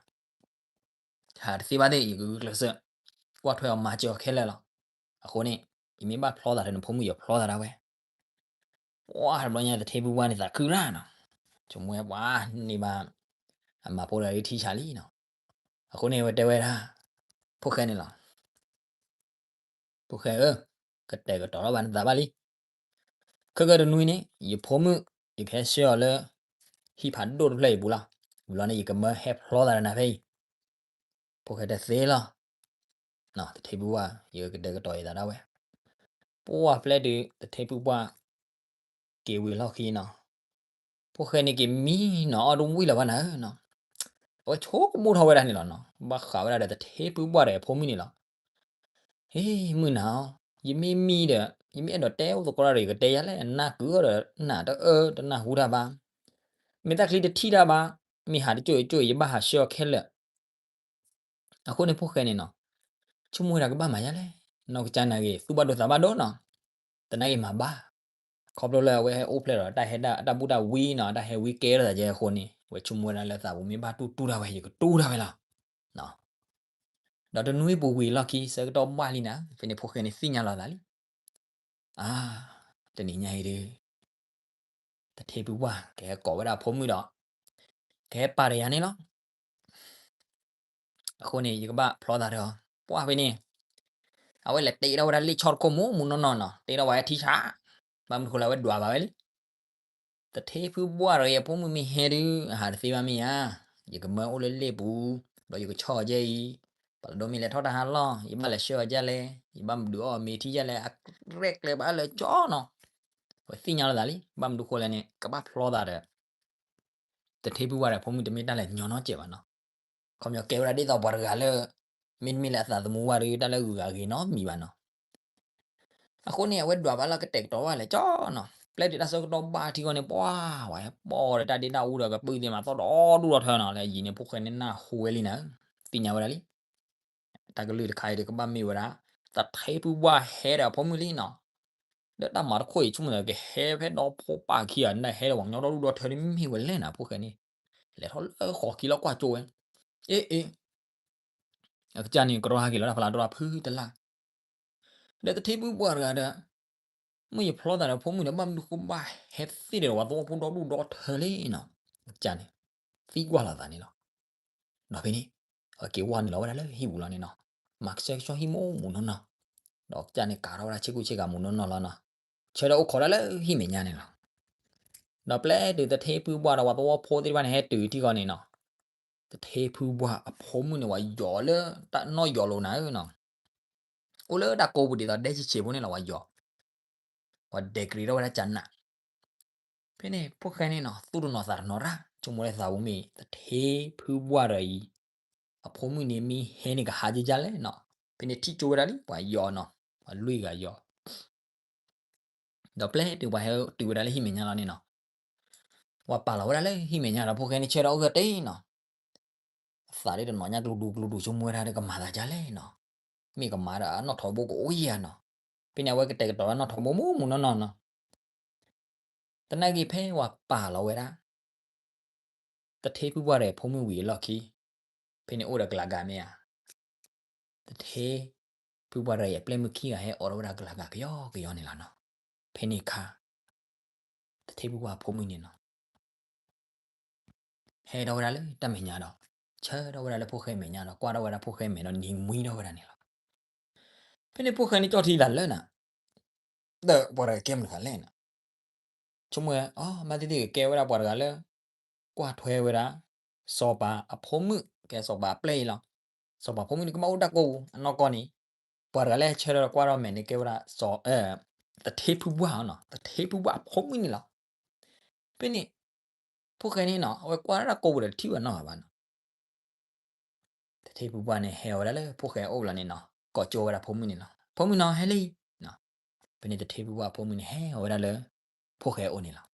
ဟးတသ့ဘၣ်သ့ၣ် ယကဂုာ်ကျဲးစၢး ကွၢ်ထွဲအီၤမၤစၢၤအီၤခဲလၢာ်လီၤ. အဃိန့ၣ် ယမ့ၢ်ဘၣ်ဖျီသးဒီးနဖိမုၣ် ယဖျီသးဒၣ်ဝဲ. ပှၢ်တဘျီညါ သထ့ဖုပှၢ်န့ၣ် သးခုရၣ်နီၤ, ဆိကမိၣ်ဝဲပှၤန့ၢ်ဘၣ် အမၤဖိတဂၤဒ်ထံဆးလံနီၤ. အဃိန့ၣ် အဝဲတဲဝဲဒၣ် ဖိၣ်ဃဲန့ၣ်လီၤ. ဖိၣ်ဃဲဧၢ, ကတဲာ်ကတီၤထီၣ်ဘၣ်နသးဘၣ်လံ. ခဲကတနွံန့ၣ် ယဖိမုၣ် ယကဟဲဆှၢအီၤလၢ ဟံၣ်ဖးဒိၣ်တဖျၢၣ်အံၤပူၤလီၤ. ဝံၤလီၤန့ၣ် ယကမၢဟဲဖျီသးဒီးနၤဖဲအံၤ. ဖိၣ်ဃဲတဲသ့လီၤ. သထ့ဖုပှၢ် ယကတဲာ်ကတီၤယသးဒၣ်ဝဲ. ပှၢ်ဖျဲးတုၤသထ့ဖုပှၢ် က့ၤဝံၤလီၢ်ခံနီၤ, ဖိၣ်ဃဲန့ၣ်က့ၤမံနီၤ အီၣ်တဝံၣ်လၢၤဘၣ်နၤဧၢနီၤ. အဝဲဆိကမိၣ်ထီၣ်ဝဲဒၣ်န့ၣ်လီၤနီၤ, ဘၣ်ဃးဝဲဒၣ်ဒီးသထ့ဖုပှၢ်ဒီးအဖိမုၣ်န့ၣ်လီၤ. ဟ့ၣ် မုၢ်နၤဧၢ, ယမ့ၢ်မံဒီး ယမ့ၢ်အဲၣ်ဒိးတဲအိၣ်သကိးတၢ်ဒီး ယကတဲယၤလဲၣ်, နၢ်ကုၤအီၤဒီးနၢ်တအၢတနၢ်ဟူတၢ်ဘၣ်, မ့ၢ်တၢ်ချံတထံၣ်တၢ်ဘၣ်, မ့ၢ်ဟးတကၠိၢ်တကၠိၢ် ယဘၣ်ဟးဆှၢအီၤခဲလၢာ်. အဃိန့ၣ်ဖိၣ်ဃဲန့ၣ်နီၤ, ဆိကမိၣ်ဝဲဒၣ်ကဘၣ်မၤယၤလဲၣ်, နီၢ်ကစၢ်နာ်က့ၤ သူၣ်ဘၣ်ဒိသးဘၣ်ဒိနီၤ, တနာ်က့ၤမၤဘၣ်. ခီဖျိလၢအဝဲဟဲအိၣ်ဖျဲၣ်ဒီးတၢ်ဟဲဒၣ် တၢ်ဘူၣ်တၢ်ဝံနီၤ, တၢ်ဟဲဝံကဲထီၣ်သးကဲအဃိန့ၣ် အဝဲဆိကမိၣ်ဝဲဒၣ်လၢသးပူၤမ့ၢ်ဘၣ်တူၢ်တူၢ်တၢ်ဝဲ ယကတူၢ်တၢ်ဝဲလီၤ. ဒီးတနွံပူၤဝံၤလီၢ်ခံ ဆၢကတီၢ်ဘၣ်လံနၤ, ဖဲန့ၣ်ဖိၣ်ဃဲန့ၣ်သ့ၣ်ညါလီၤသးလံ. အါ, တနံၤညါအံၤဒီး သထ့ဖုပှၢ် ကဟဲကိးဝဲဒၣ်အဖိမုၣ်ဒီး ကဟဲပာ်တယၤန့ၣ်လီၤ. အဃိန့ၣ် ယကဘၣ်ဖျီသးဒီး ပှၢ်ဖဲန့ၣ် အဝဲလဲၤတ့ထီၣ်ဝဲဒၣ်လ့ၣ်ဆီၣ်တခိၣ်မူးမူးနီၢ်နီၢ်နီၤ, တ့ထီၣ်ဝဲထံဆး, ဘၣ်မနုၤဃိလဲၣ် အဝဲဒွးဘၣ်ဝဲလံ. သထ့ဖုပှၢ်ဒီးအဖိမုၣ်မ့ၢ်ဟဲဒုး အဟးတသ့ဘၣ်မ့ၢ်ဧါ, ယကမၢအိၣ်လၢလ့ၣ်ပူၤ, ဒီးယကဆီၣ်အီၤကဲအံၤ, ပှၤတဒိၣ်မ့ၢ်လဲၤထီၣ်တၢ်ဟးလီၢ် ယဘၣ်လဲၤဆှၢအီၤကဲလဲၣ်, ယဘၣ်မၤဒုးအီၣ်မ့ၤထံကဲလဲၣ်, အရဲၣ်ကျဲၤဘၣ်လၢကၠီနီၤ. အဝဲသ့ၣ်ညါလီၤသးလံ, ဘၣ်မနုၤဃိလဲၣ်န့ၣ် ကဘၣ်ဖျီသးဒီး သထ့ဖုပှၢ်ဒီးအဖိမုၣ် တမ့ၢ်တၢ်လဲၤညီနီတစဲးဘၣ်နီၤ. ခီပညီကဲဝဲဒၣ်ဒ်သိးပှၤတဂၤလၢ မ့တမ့ၢ်လၢအသးသမူဝဲဒီး တၢ်လၢအဂုၤအဂၤဂ့ၤနီတမံၤဘၣ်နီၤ. အဃိန့ၣ် အဝဲဒွးဘၣ်လၢကတဲာ်ကတီၤဘၣ်လဲၣ်ကၠီနီၤ, ပျဲတုၤတၢ်ဆၢကတီၢ်ဘၣ်ထံဃီန့ၣ် ပှၢ်ဝဲပီၢ်ဒီးတၢ်ဒ့တၢ်အူဒီးကပုၢ်သ့ၣ်မး သီၣ်ဒီဒူၣ်ဒီထၢနီၤ, လၢအယံၤန့ၣ် ဖိၣ်ဃဲန့ၣ်နၢ်ဟူဝဲလံနၤ, သ့ၣ်ညါဝဲဒၣ်လံ. တၢ်ကလုၢ်တခါအံၤဒီး ကဘၣ်မ့ၢ်ဝဲဒၣ် သထ့ဖုပှၢ်ဟဲဒီးအဖိမုၣ်လံနီၤ. ဒီးတၢ်မၤတခိၣ်အံၤ ဆိကမိၣ်သး ကဟဲဖဲဒီဖိပၢ်ခံဂၤန့ၣ် ဟဲဒီးပှၤကညီဒီဒူၣ်ဒီထၢန့ၣ် မ့ၢ်ဝဲလဲၣ်နၤ ဖိၣ်ဃဲန့ၣ်, လဲၤထီၣ်လၢဃီခံလီၤကွၢ်ကၠိဝဲ, အ့ အ့ အကစၢ်န့ၣ် ကရီဟဲက့ၤလီၤတၢ်ဖးလၢတြီဖုတလၢ်, ဒီးသထ့ဖုပှၢ်တဂၤဒီး မ့ၢ်ယဖျီသးဒီးဖိမုၣ်ဒီး ဘၣ်မနုၤဃိဘၣ်ဟဲသ့ၣ်ဒီးပှၤသဝီဖိဒီဒူၣ်ဒီထၢလံနီၤ. အကစၢ်န့ၣ် သံကွၢ်လီၤသးန့ၣ်လီၤ. ဒီးဖဲန့ၣ် အက့ၤဝီနုာ်လီၤဝဲဒၣ်လၢဟံၣ်ပူၤလီၤန့ၣ်နီၤ, မၤကဆှဲကဆှီဟံၣ်မူးမူးနီၢ်နီၢ်, ဒီးအကစၢ်န့ၣ် ကၤထီၣ်ဝဲဒၣ်ဆ့ကူဆ့ကၤမူးနီၢ်နီၢ်လီၤနီၤ, ဆၢထၢၣ်အိၣ်ခိးဒၣ်လၢဟံၣ်မဲာ်ညါန့ၣ်လီၤ. ဒီးပျဲတုၤသထ့ဖုပှၢ်ဒီးပှၤသဝီဖိသ့ၣ်တဖၣ်န့ၣ် ဟဲတုၤထံဃီန့ၣ်နီၤ, သထ့ဖုပှၢ်အဖိမုၣ်န့ၣ် ပှၤယီၤလၢတၢ်နီၣ်ယီၤလိၤနၤဧၢနီၤ, အိၣ်လၢတၢ်ကိးပူၤဒ်သိးဒဲဆံးဆံးဖိန့ၣ်လီၤ ပှၤယီၤ, ပှၤဒဲးကရံးထီၣ်ဝဲဒၣ်ကနး. ဖဲန့ၣ် ဖိၣ်ဃဲန့ၣ်နီၤ သူၣ်တနီၤသးတနီၤရၣ် ဆိကမိၣ်လၢသးပူၤမ့ၢ်သထ့ဖုပှၢ်ဒီးအံၤ အဖိမုၣ်န့ၣ်မ့ၢ်ဟဲန့ၣ် ကဟးက့ၤဒ်လဲၣ်နီၤ. ဖဲန့ၣ်ထံၣ်ကၠိဝဲဒၣ်လံ ပှၤယီၤနီၤ, ပှၤလွံၢ်ဂၤယီၤ ဒီးပျဲတုၤပှၤဟဲတုၤဝဲဒၣ်လၢဟံၣ်မဲာ်ညါလီၤန့ၣ်နီၤ, ပှၤပာ်လီၤဝဲဒၣ်လၢဟံၣ်မဲာ်ညါဒီး ဖိၣ်ဃဲန့ၣ်ဆၢထၢၣ်အိၣ်ဂၢၢ်တ့ၢ်နီၤ, အသးဒ်တနီၤညါကလူၤဒူကလူၤဒူ ဆိကမိၣ်ဝဲဒၣ်ဒီး ကမၤသးဒ်လဲၣ်နီၤ, မ့ၢ်ကမၤဒီးအနီၣ်ထိးဘိကအိၣ်ယံၤဧါနီၤ. ဖဲန့ၣ် အဝဲကတဲာ်ကတီၤဝဲနီၣ်ထိးဘိမူးမူးနီၢ်နီၢ်နီၤ. သနာ်က့ဖဲပှၤပာ်လီၤဝဲဒၣ် သထ့ဖုပှၢ်ဒီးဖိမုၣ်ဝံၤအလီၢ်ခံ, ဖဲန့ၣ်အိၣ်ဒီးကလၤကၤမ့ၢ်ဧါ, သထ့ဖုပှၢ်ဒီးအံၤအပျဲၢ်မုၣ်ခံဂၤဟဲအိးထီၣ်ဝဲဒၣ်ကလၤကၤကယီကယီန့ၣ်လီၤနီၤ. ဖဲန့ၣ်အခါ သထ့ဖုပှၢ်အဖိမုၣ်န့ၣ်နီၤ ဟဲထီၣ်ဝဲဒၣ်လၢတၢ်မဲာ်ညါဒီး ဆၢထီၣ်ဝဲဒၣ်လၢဖိၣ်ဃဲမဲာ်ညါဒီး ကွၢ်ထီၣ်ဝဲဒၣ်ဖိၣ်ဃဲမဲာ်ဒီး နံၤမှံထီၣ်ဝဲဒၣ်န့ၣ်လီၤ. ဖဲန့ၣ်ဖိၣ်ဃဲန့ၣ်ကၠီၣ်ထံသးလၢနၤ, ဒီးပှၤတဂၤကဲမနုၤဃိလဲၣ်နၤ, ဆိကမိၣ်ဝဲ အီ မ့ၢ်သ့ၣ်သ့ၣ်ကကဲဝဲဒၣ်ပှၤတဂၤလၢ ကွၢ်ထွဲဝဲဒၣ် စီၤပၤအဖိမုၣ် ကဲစီၤပၤအပျဲၢ်အံၤလီၤ. စီၤပၤဖိမုၣ်န့ၣ် ကဘၣ်အိၣ်တၢ်ကိးပူၤအနီၢ်ကီၢ်န့ၣ်, ပှၤတဂၤလၢဟဲဆၢထၢၣ်ဒီးကွၢ်ထီၣ်မဲာ်န့ၣ် ကဲဝဲဒၣ် သထ့ဖုပှၢ်နီၤ, သထ့ဖုပှၢ်အဖိမုၣ်န့ၣ်လီၤ. ဖဲန့ၣ် ဖိၣ်ဃဲန့ၣ်နီၤ အဝဲကွၢ်တၢ်ကိးပူၤဒီးတထံၣ်ဝဲနီတဂၤဘၣ်နီၤ. သထ့ဖုပှၢ်န့ၣ် ဟဲဝဲဒၣ်လၢဖိၣ်ဃဲအအိၣ်လီၤန့ၣ်နီၤ, ကိးကၠိဝဲဒၣ်ဖိမုၣ်န့ၣ်လီၤ. ဖိမုၣ်နီၤ ဟဲလံ. ဖဲန့ၣ်သထ့ဖုပှၢ်အဖိမုၣ်န့ၣ် ဟဲဝဲဒၣ်လၢ ဖိၣ်ဃဲအအိၣ်န့ၣ်လီၤ.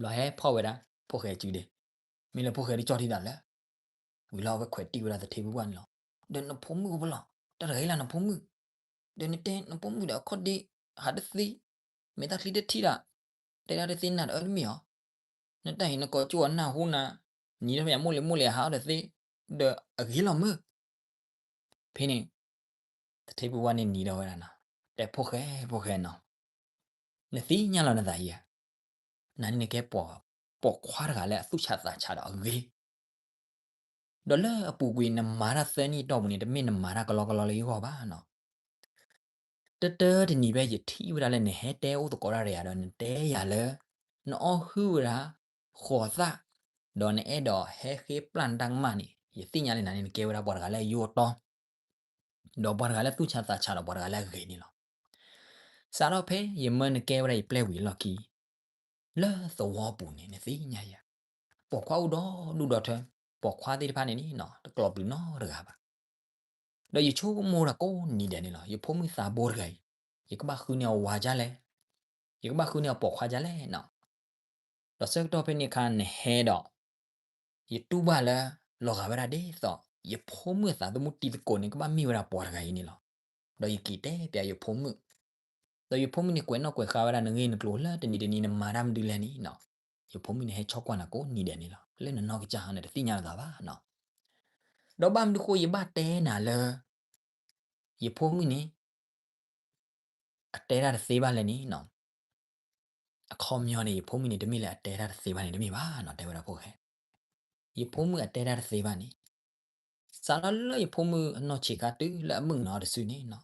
ဘျီဟဲဖီၣ်ဝဲဒၣ် ဖိၣ်ဃဲစုဒ့, မ့ၢ်လၢဖိၣ်ဃဲဒုးကၠီၣ်ထံသးလၢ ဝံၤလီၤ အဝဲခွဲးတံၢ်ဝဲဒၣ်သထ့ဖုပှၢ်န့ၣ်လီၤ. ဒီးနဖိမုၣ်ကပလီၢ်, တၢ်တဂ့ၤလၢနဖိမုၣ်, ဒီးနတဲနဖိမုၣ်ဒီးအခီၣ်ဒ့ ဟးတသ့, မဲာ်တၢ်ချံတထံၣ်ဒၣ်, တဲဒၣ်တသ့နၤတအၢတမ့ၢ်အီၤ, နတၢ်အံၤနကိးကၠိအနၢ်ဟူနၤ, နံၤထီၣ်ဖဲယမိၢ်လံၤမိၢ်လံၤဟးအီၣ်တသ့, ဒီးအဂ့ၤလီၤမုၢ်. ဖဲန့ၣ် သထ့ဖုဝါန့ၣ်နံၤဒီးဝဲဒၣ်နီၤ, တဲဖိၣ်ဃဲ ဖိၣ်ဃဲနီၤ, နသ့ၣ်ညါလီၤနသးဧါ, နန့ၣ်နကဲ ပိာ်ခွါတဂၤလၢအသူၣ်ဆးသးဆးဒီးအဂ့ၤ ဒီးလၢအပူၤကွံာ်နမၤတၢ်သၢနံၣ်အတီၢ်ပူၤန့ၣ် တမ့ၢ်နမၤတၢ်ကလီကလီလၢယဂီၢ်ဘၣ်နီၤ. တၢတၢတနံၤဖဲယထံၣ်ဝဲဒၣ်လၢနဟဲတဲအိၣ်သကိးတၢ်ဒီးယၤဒီး နတဲယၤလၢ နအီၣ်ဟုၣ်ဝဲဒၣ် ဃိးသၣ်, ဒီးနအဲၣ်ဒိးဟဲဃ့ပျၢ်နတၢ်ကမၣ်န့ၣ် ယသ့ၣ်ညါလၢနန့ၣ် နကဲဝဲဒၣ်ပှၤတဂၤလၢအယိၢ်အတီ ဒီးပှၤတဂၤလၢသူၣ်ဆးသးဆးဒီးပှၤတဂၤလၢအဂ့ၤန့ၣ်လီၤ. စးထီၣ်ဖဲယမၢနကဲဝဲဒၣ်ယပျဲၢ်ဝံၤအလီၢ်ခံ လၢသဝီပူၤန့ၣ် နသ့ၣ်ညါယၤ, ပိာ်ခွါအိၣ်ဒီဒူၣ်ဒီထၢ, ပိာ်ခွါသ့ၣ်တဖၣ်န့ၣ်န့ၣ်နီၤ တကျိးပျုၤနီတဂၤဘၣ်. ဒီးယဆိကမိၣ်ဒၣ်ကိးနံၤဒဲးန့ၣ်လီၤ, ယဖိမုၣ်သးဘိတဂၤအံၤ ယကဘၣ်ဃုန့ၢ်အီၤဝၤဒ်လဲၣ်, ယကဘၣ်ဃုန့ၢ်အီၤပိာ်ခွါဒ်လဲၣ်နီၤ. ဒီးဆၢကတီၢ်ဖဲန့ၣ်အခါနဟဲဒီး ယတူၢ်ဘၣ်လၢ လီၤဂာ်ဝဲဒၣ်ဒ်သိး ယဖိမုၣ်အသးသမူတံၤသကိးန့ၣ် ကဘၣ်မ့ၢ်ဝဲဒၣ်ပှၤတဂၤအံၤန့ၣ်လီၤ. ဒီးယက့ၤတဲပျးယဖိမုၣ်, ဒီးယဖိမုၣ်န့ၣ်ကွဲးနီၣ်ကွဲးဃါဝဲဒၣ်နဂ့ၢ်နကျိၤလၢတနံၤတနံၤနမၤတၢ်မနုၤလဲၣ်န့ၣ်နီၤ, ယဖိမုၣ်န့ၣ်ဟဲဆိကွၢ်နၤကိးနံၤဒဲးန့ၣ်လီၤ, လၢနနီၢ်ကစၢ်ဟီန့ၣ် တသ့ၣ်ညါလီၤသးဘၣ်နီၤ. ဒီးဘၣ်မနုၤဃိယဘၣ်တဲနၤလၢ ယဖိမုၣ်န့ၣ် အတဲတၢ်တသ့ဘၣ်လဲၣ်န့ၣ်နီၤ, အခီပညီန့ၣ် ယဖိမုၣ်န့ၣ် တမ့ၢ်လၢအတဲတၢ်တသ့ဘၣ်န့ၣ် တမ့ၢ်ဘၣ်နီၤ, တဲဝဲဒၣ်ဖိၣ်ဃဲ, ယဖိမုၣ်အတဲတၢ်တသ့ဘၣ်န့ၣ် စးထီၣ်လၢယဖိမုၣ်အနီၢ်ဆံးခါတုၤလၢအမုၣ်ကနီၤတစုန့ၣ်နီၤ,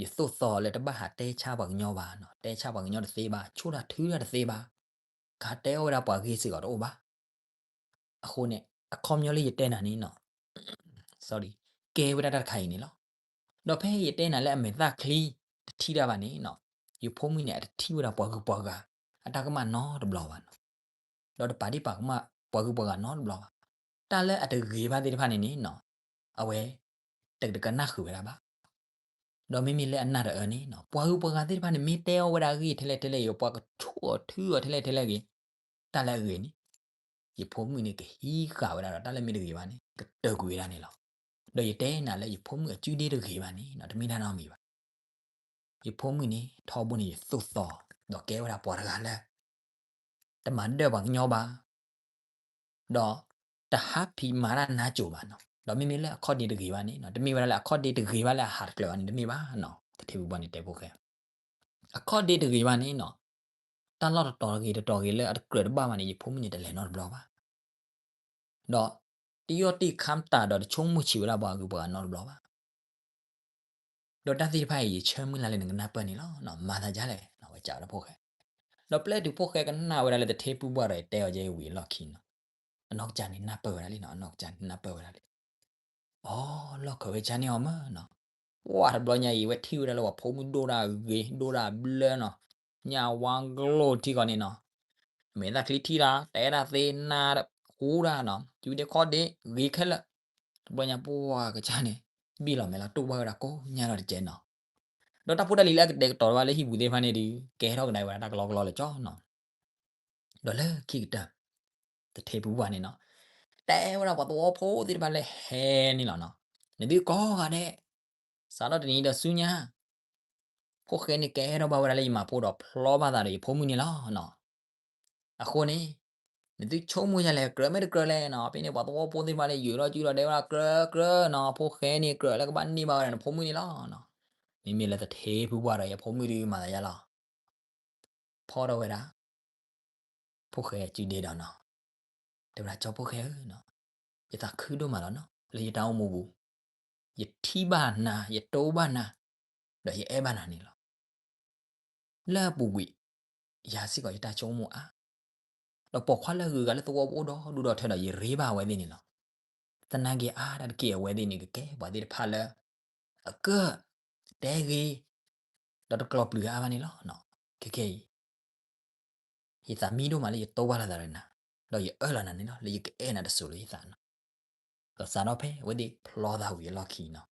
ယသိၣ်သီလၢတဘၣ်ဟးတဲဆါပှၤကညီဘၣ်နီၤ, တဲဆါပှၤကညီတသ့ဘၣ်, ဆိၣ်တၢ်ထုတၢ်တသ့ဘၣ်, ကဟးတဲအီၣ်ဝဲဒၣ်ပှၤဂ့ၢ်စ့ၢ်ကီးတအိၣ်ဘၣ်. အဃိန့ၣ် အခီပညီလၢယတဲနၤန့ၣ်နီၤ ကဲဝဲဒၣ်တၢ်တခါအံၤန့ၣ်လီၤ. ဒီးဖဲယတဲနၤလၢအမဲာ်သၣ်ချံတထံၣ်တၢ်ဘၣ်န့ၣ်နီၤ, ယဖိမုၣ်န့ၣ် အတထံၣ်ဝဲဒၣ်ပှၤဂုၤပှၤဂၤ အတၢ်ကမၣ်နီတဘျီဘၣ်နီၤ, ဒီးတပာ်ဒ့ၣ်ပာ်ကမၣ်ပှၤဂုၤပှၤဂၤနီတဘျီဘၣ်. တၢ်လၢအတဂ့ၤဘၣ်သ့ၣ်တဖၣ်န့ၣ်န့ၣ်နီၤ, အဝဲ တကနၣ်ဃုာ်ဝဲဒၣ်ဘၣ် ဒီးမ့မ့ၢ်လၢအနၢ်တအၢန့ၣ်နီၤ, ပှၤဂုၤပှၤဂၤသ့ၣ်တဖၣ်န့ၣ် မ့ၢ်တဲအီၣ်ဝဲဒၣ်အဂ့ၢ်ထဲလဲၣ်ထဲလဲၣ်အံၤ ပှၤကဆိၣ်အီၤထုအီၤထဲလဲၣ်ထဲလဲၣ်ဂ့ၤ, တၢ်လၢအဂ့ၤန့ၣ် ယဖိမုၣ်န့ၣ် ကဟံးဃာ်ဝဲဒၣ်ဒီး တၢ်လၢမ့ၢ်တဂ့ၤဘၣ်န့ၣ် ကတၢၢ်ကွံာ်ဝဲဒၣ်န့ၣ်လီၤ. ဒီးယတဲနၤလၢယဖိမုၣ်အစုဒ့တဂ့ၤဘၣ်န့ၣ်နီၤ, တမ့ၢ်တၢ်နီတမံၤဘၣ်. ယဖိမုၣ်န့ၣ် ထီဘိန့ၣ်ယသိၣ်သီ ဒီးကဲဝဲဒၣ်ပှၤတဂၤလၢ တမၤဒၢၣ်ပှၤကညီဘၣ် ဒီးတဟးဖံးမၤတၢ်နါစိၤဘၣ်နီၤ, ဒီးမ့မ့ၢ်လၢအခီၣ်ဒ့တဂ့ၤဘၣ်န့ၣ်နီၤ, တမ့ၢ်ဝဲဒၣ်လၢအခီၣ်ဒ့တဂ့ၤဘၣ်လၢအဟးတကြၢးဘၣ်န့ၣ် တမ့ၢ်ဘၣ်နီၤ, သထ့ဖုပှၢ်န့ၣ်တဲဖိၣ်ဃဲ, အခီၣ်ဒ့တဂ့ၤဘၣ်န့ၣ်နီၤ, တၢ်လီၢ်တတီၤတဂ့ၤတတီၤဂ့ၤလၢအတကြၢးတဘၣ်ဘၣ်န့ၣ် ယဖိမုၣ်န့ၣ်တလဲၤနီတဘျီဘၣ် ဒီးတယီၢ်တံၢ်ခါမတၤဒီးတဆိကမိၣ်ဆံးဝဲဒၣ်ပှၤဂုၤပှၤဂၤနီတဘျီဘၣ်. ဒီးတၢ်သ့ၣ်တဖၣ်အံၤ ယဆၢမုၢ်လၢ်လၢနကနၢ်ပၢၢ်န့ၣ်လီၤ. မၤသးဒ်လဲၣ် ဝဲစံးဝဲဒၣ်ဖိၣ်ဃဲ. ဒီးပျဲတုၤဖိၣ်ဃဲကနၣ်ဝဲဒၣ်လၢသထ့ဖုပှၢ်ဒီးယတဲအီၤယဲဝံၤအလီၢ်ခံနီၤ, အနီၢ်ကစၢ်န့ၣ်နၢ်ပၢၢ်ဝဲဒၣ်လံနီၤ, အနီၢ်ကစၢ်န့ၣ်နၢ်ပၢၢ်ဝဲဒၣ်လံ. အိ လီၢ်ခၢၣ်ဝဲကန့ၢ်အီၤမးနီၤ, ပှၢ်တဘျီညါအံၤ ဝဲထံၣ်ဝဲဒၣ်လၢပှၤဖိမုၣ်ဒိၣ်တၢ်ဂ့ၤ ဒိၣ်တၢ်ဘျၢနီၤ, ညၣ်ဝါကျိၣ်ထံကီၢ်န့ၣ်နီၤ, မဲာ်သၣ်ချံထံၣ်တၢ် တဲတၢ်သ့ နၢ်ဟူတၢ်နီၤ, စုဒ့ခီၣ်ဒ့ဂ့ၤခဲလၢာ်, တဘျီညါပှၢ်ကစၢ်န့ၣ် ဘံၣ်လီၤမဲာ်လီၤ တူၢ်ဘၣ်ဝဲဒၣ်ကိးညါဒီးတကဲနီၤ. ဒီးတၢ်ဖိတၢ်လံၤလၢအကတဲာ်ကတီၤဝဲလၢဟံၣ်ပူၤသ့ၣ်တဖၣ်န့ၣ်ဒီး ကဲထီၣ်ကဒါဝဲဒၣ်တၢ်ကလီကလီလၢာ်ကၠီနီၤ. ဒီးလၢခံကတၢၢ် သထ့ဖုပှၢ်န့ၣ်နီၤ, တဲဝဲဒၣ်ပှၤသဝီဖိသ့ၣ်တဖၣ်လၢဟဲန့ၣ်လီၤနီၤ, နသုကိးဂၤဒဲး စးထီၣ်တနံၤဒီးဆူညါ ဖိၣ်ဃဲန့ၣ်ကဲထီၣ်ဘၣ်ဝဲဒၣ်လၢယမၤဖိဒီးဖျီဘၣ်သးဒီးယဖိမုၣ်န့ၣ်လီၤနီၤ. အဃိန့ၣ် နသုဆိကမိၣ်ယၤလဲၣ် ကြၢးမ့ၢ်တကြၢးလဲၣ်နီၤ, ဖဲန့ၣ်ပှၤသဝီဖိသ့ၣ်တဖၣ်လၢယုာ်ထီၣ်စုဒီးတဲဝဲဒၣ်ကြၢးကြၢးနီၤ, ဖိၣ်ဃဲန့ၣ်ကြၢးလၢကဘၣ်န့ၢ်ဘၣ်ဝဲဒၣ်နဖိမုၣ်န့ၣ်လီၤနီၤ. မ့မ့ၢ်လၢသထ့ဖုပှၢ်ဒီးယဖိမုၣ်ဒုးမၤသးယါလီၤ ဖီၣ်ထီၣ်ဝဲဒၣ် ဖိၣ်ဃဲစုဒ့ဒီးနီၤ, တဲဝဲဒၣ်ကၠီဖိၣ်ဃဲဧၢနီၤ, ယသးခုဒိၣ်မးလီၤနီၤ လၢယတၢ်အိၣ်မူပူၤ, ယထံၣ်ဘၣ်နၤ ယတိၢ်ဘၣ်နၤ ဒီးယအဲၣ်ဘၣ်နၤန့ၣ်လီၤ. လၢအပူၤကွံာ် ယၤစ့ၢ်ကီးယတၢ်ဆိကမိၣ်အါ ဒီးပိာ်ခွါလၢအဂုၤအဂၤလၢသဝီပူၤအိၣ်ဒီဒူၣ်ဒီထၢဒီး ယရ့ဘၣ်အဝဲသ့ၣ်န့ၣ်လီၤ. သနာ်က့အါတက့ၢ်အဝဲသ့ၣ်န့ၣ် ကကဲပှၤသ့ၣ်တဖၣ်လၢ အကၢၣ် တဲဂ့ၤ ဒီးတကျိးပျုၤအါဘၣ်န့ၣ်လီၤ. ခဲကနံၣ်အံၤ ယသးမံဒိၣ်မးလၢယတိၢ်ဘၣ်လိာ်သးဒီးနၤ, ဒီးယအၢၣ်လီၤနၤန့ၣ်လီၤ လၢယကအဲၣ်နၤတစိၤလၢယသးနီၤ. ဒီးစးထီၣ်ဖဲအဝဲသ့ၣ်ဖျီသးဝံၤအလီၢ်ခံနီၤ,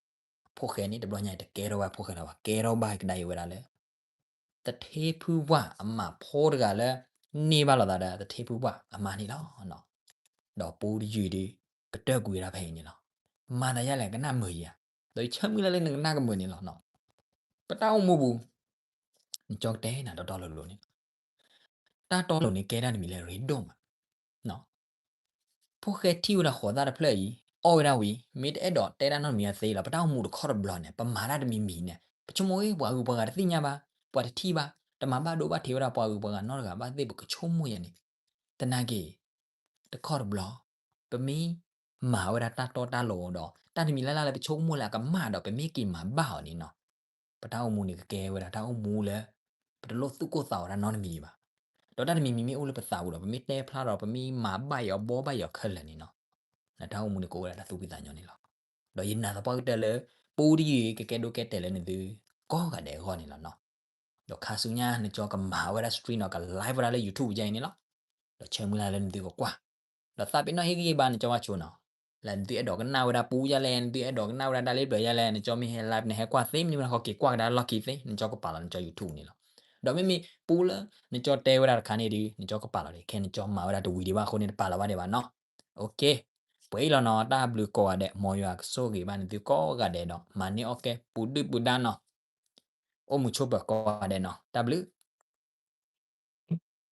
ဖိၣ်ဃဲန့ၣ်တဘျီညါအံၤတကဲထီၣ်ဘၣ်ဖိၣ်ဃဲလၢၤဘၣ်, ကဲထီၣ်ဘၣ်ကဒါအံၤဝဲဒၣ်လၢ သထ့ဖုပှၢ်အမၤဖိတဂၤလၢ န့ၢ်ဘၣ်လိာ်သးဒီးသထ့ဖုပှၢ်အမါန့ၣ်လီၤ. ဒီးပူတယုၢ်ဒီး ကတၢၢ်ကွံာ်ဝဲဒၣ်ဖဲအံၤန့ၣ်လီၤ. မၤသးယါလဲၣ် ကနၣ်မုာ်ဧါ, ဒီးယဆၢမုၢ်လၢ်လၢနကနၣ်ကမုာ်န့ၣ်လီၤ. ပတၢ်အိၣ်မူပူၤ နကၠီကတဲနၤတီတီလိၤလိၤန့ၣ်, တၢ်တီလိၤန့ၣ်ကဲတၢ်တမံၤလၢအရ့ဒိၣ်မး. ဖိၣ်ဃဲထံၣ်ဝဲဒၣ်ဃိးသၣ်တဖျၢၣ်အံၤ အီၣ်ဝဲဒၣ်ဝံၤ မ့ၢ်တအဲၣ်ဒိးတဲဒၣ်နီတမံၤအသ့လီၤ. ပတၢ်အိၣ်မူတခီတဘျီန့ၣ် ပမၤတၢ်တမံၤမံၤန့ၣ် ပဆိကမိၣ်ဝဲ ပှၤဂုၤပှၤဂၤတသ့ၣ်ညါဘၣ်, ပှၤတထံၣ်ဘၣ်, တမၤဘၣ်ဒိဘၣ်ထံးဝဲဒၣ်ပှၤဂုၤပှၤဂၤနီတဂၤဘၣ်သ့ၣ် ပကဆိကမိၣ်ယဲန့ၣ်. သနာ်က့ တခီတဘျီ ပမ့ၢ်မၤဝဲဒၣ်တၢ်တီတၢ်လိၤဒီး တၢ်တမံၤလၢ်လၢ်လၢပဆိကမိၣ်လၢအကမၣ်ဒီး ပမ့ၢ်က့ၤမၤဘၣ်အီၤန့ၣ်နီၤ, ပတၢ်အိၣ်မူန့ၣ်ကကဲဝဲဒၣ်တၢ်အိၣ်မူလၢ ပတလိၣ်သူၣ်ကိၢ်သးဂီၤတၢ်နီတမံၤဘၣ်. ဒီးတၢ်တမံၤမံၤမ့ၢ်အိၣ်လၢပသးပူၤဒီး ပမ့ၢ်တဲဖျါဒီး ပမ့ၢ်မၤဘၣ်အီၤဘှီဘၣ်အီၤခဲလၢာ်န့ၣ်နီၤ, နတၢ်အိၣ်မူန့ၣ်ကအိၣ်ဝဲဒၣ်တၢ်သူၣ်ဖှံသးညီန့ၣ်လီၤ. ဒီးယနာ်သပှၢ်ကတၢၢ်လၢ ပူတယုၢ်အံၤ ကကဲဒိကဲတဲာ်လၢနသုကိးဂၤဒဲးအဂီၢ်န့ၣ်လီၤနီၤ. ဒီးခါဆူညါ နကၠီကမၤဝဲဒၣ် stream နီၤ က live ဝဲဒၣ်လၢ YouTube ယဲအံၤန့ၣ်လီၤ. ဒီးဆၢမုၢ်လၢ်လၢနသုကကွၢ်, ဒီးသးပ့ၤနီၣ်ဟ့ၣ်ဂံၢ်ဟ့ၣ်ဘါနကၠီဘၣ်ဆိနီၤ, လၢနသုအဲၣ်ဒိးကနၣ်ဝဲဒၣ်ပူယါလဲၣ်, နသုအဲၣ်ဒိးကနၣ်ဝဲဒၣ်တၢ်လၢဘျၢယါလဲၣ်, နကၠီမ့ၢ်ဟဲ live နဟဲကွၢ်သ့မနုၤမ့ၢ်နခီက့ၤကွၢ်ကဒါလီၢ်ခံသ့ နကၠီကပာ်လီၤနကၠီ YouTube န့ၣ်လီၤ. ဒီးမ့မ့ၢ်ပူလၢ နကၠီတဲဝဲဒၣ်တခါန့ၣ်ဒီး နကၠီကပာ်လီၤဒံး, ခဲနကၠီမၤဝဲဒၣ်တဝံၤဒံးဘၣ်အဃိန့ၣ် တပာ်လီၤဘၣ်ဒံးဘၣ်နီၤ. ပှဲၤအံၤလီၤနီၤ, တၢ်ဘျုးကိးဂၤဒဲး, မ်ယွၤကဆိၣ်ဂ့ၤဘၣ်နသုကိးဂၤဒဲးဒီး မၤန့ၢ်အီၣ်ကဲပူၤဒုၣ်ပူၤဒါနီၤ, အိၣ်မုာ်ဆိးပၢၤကိးဂၤဒဲးနီၤ, တၢ်ဘျုး.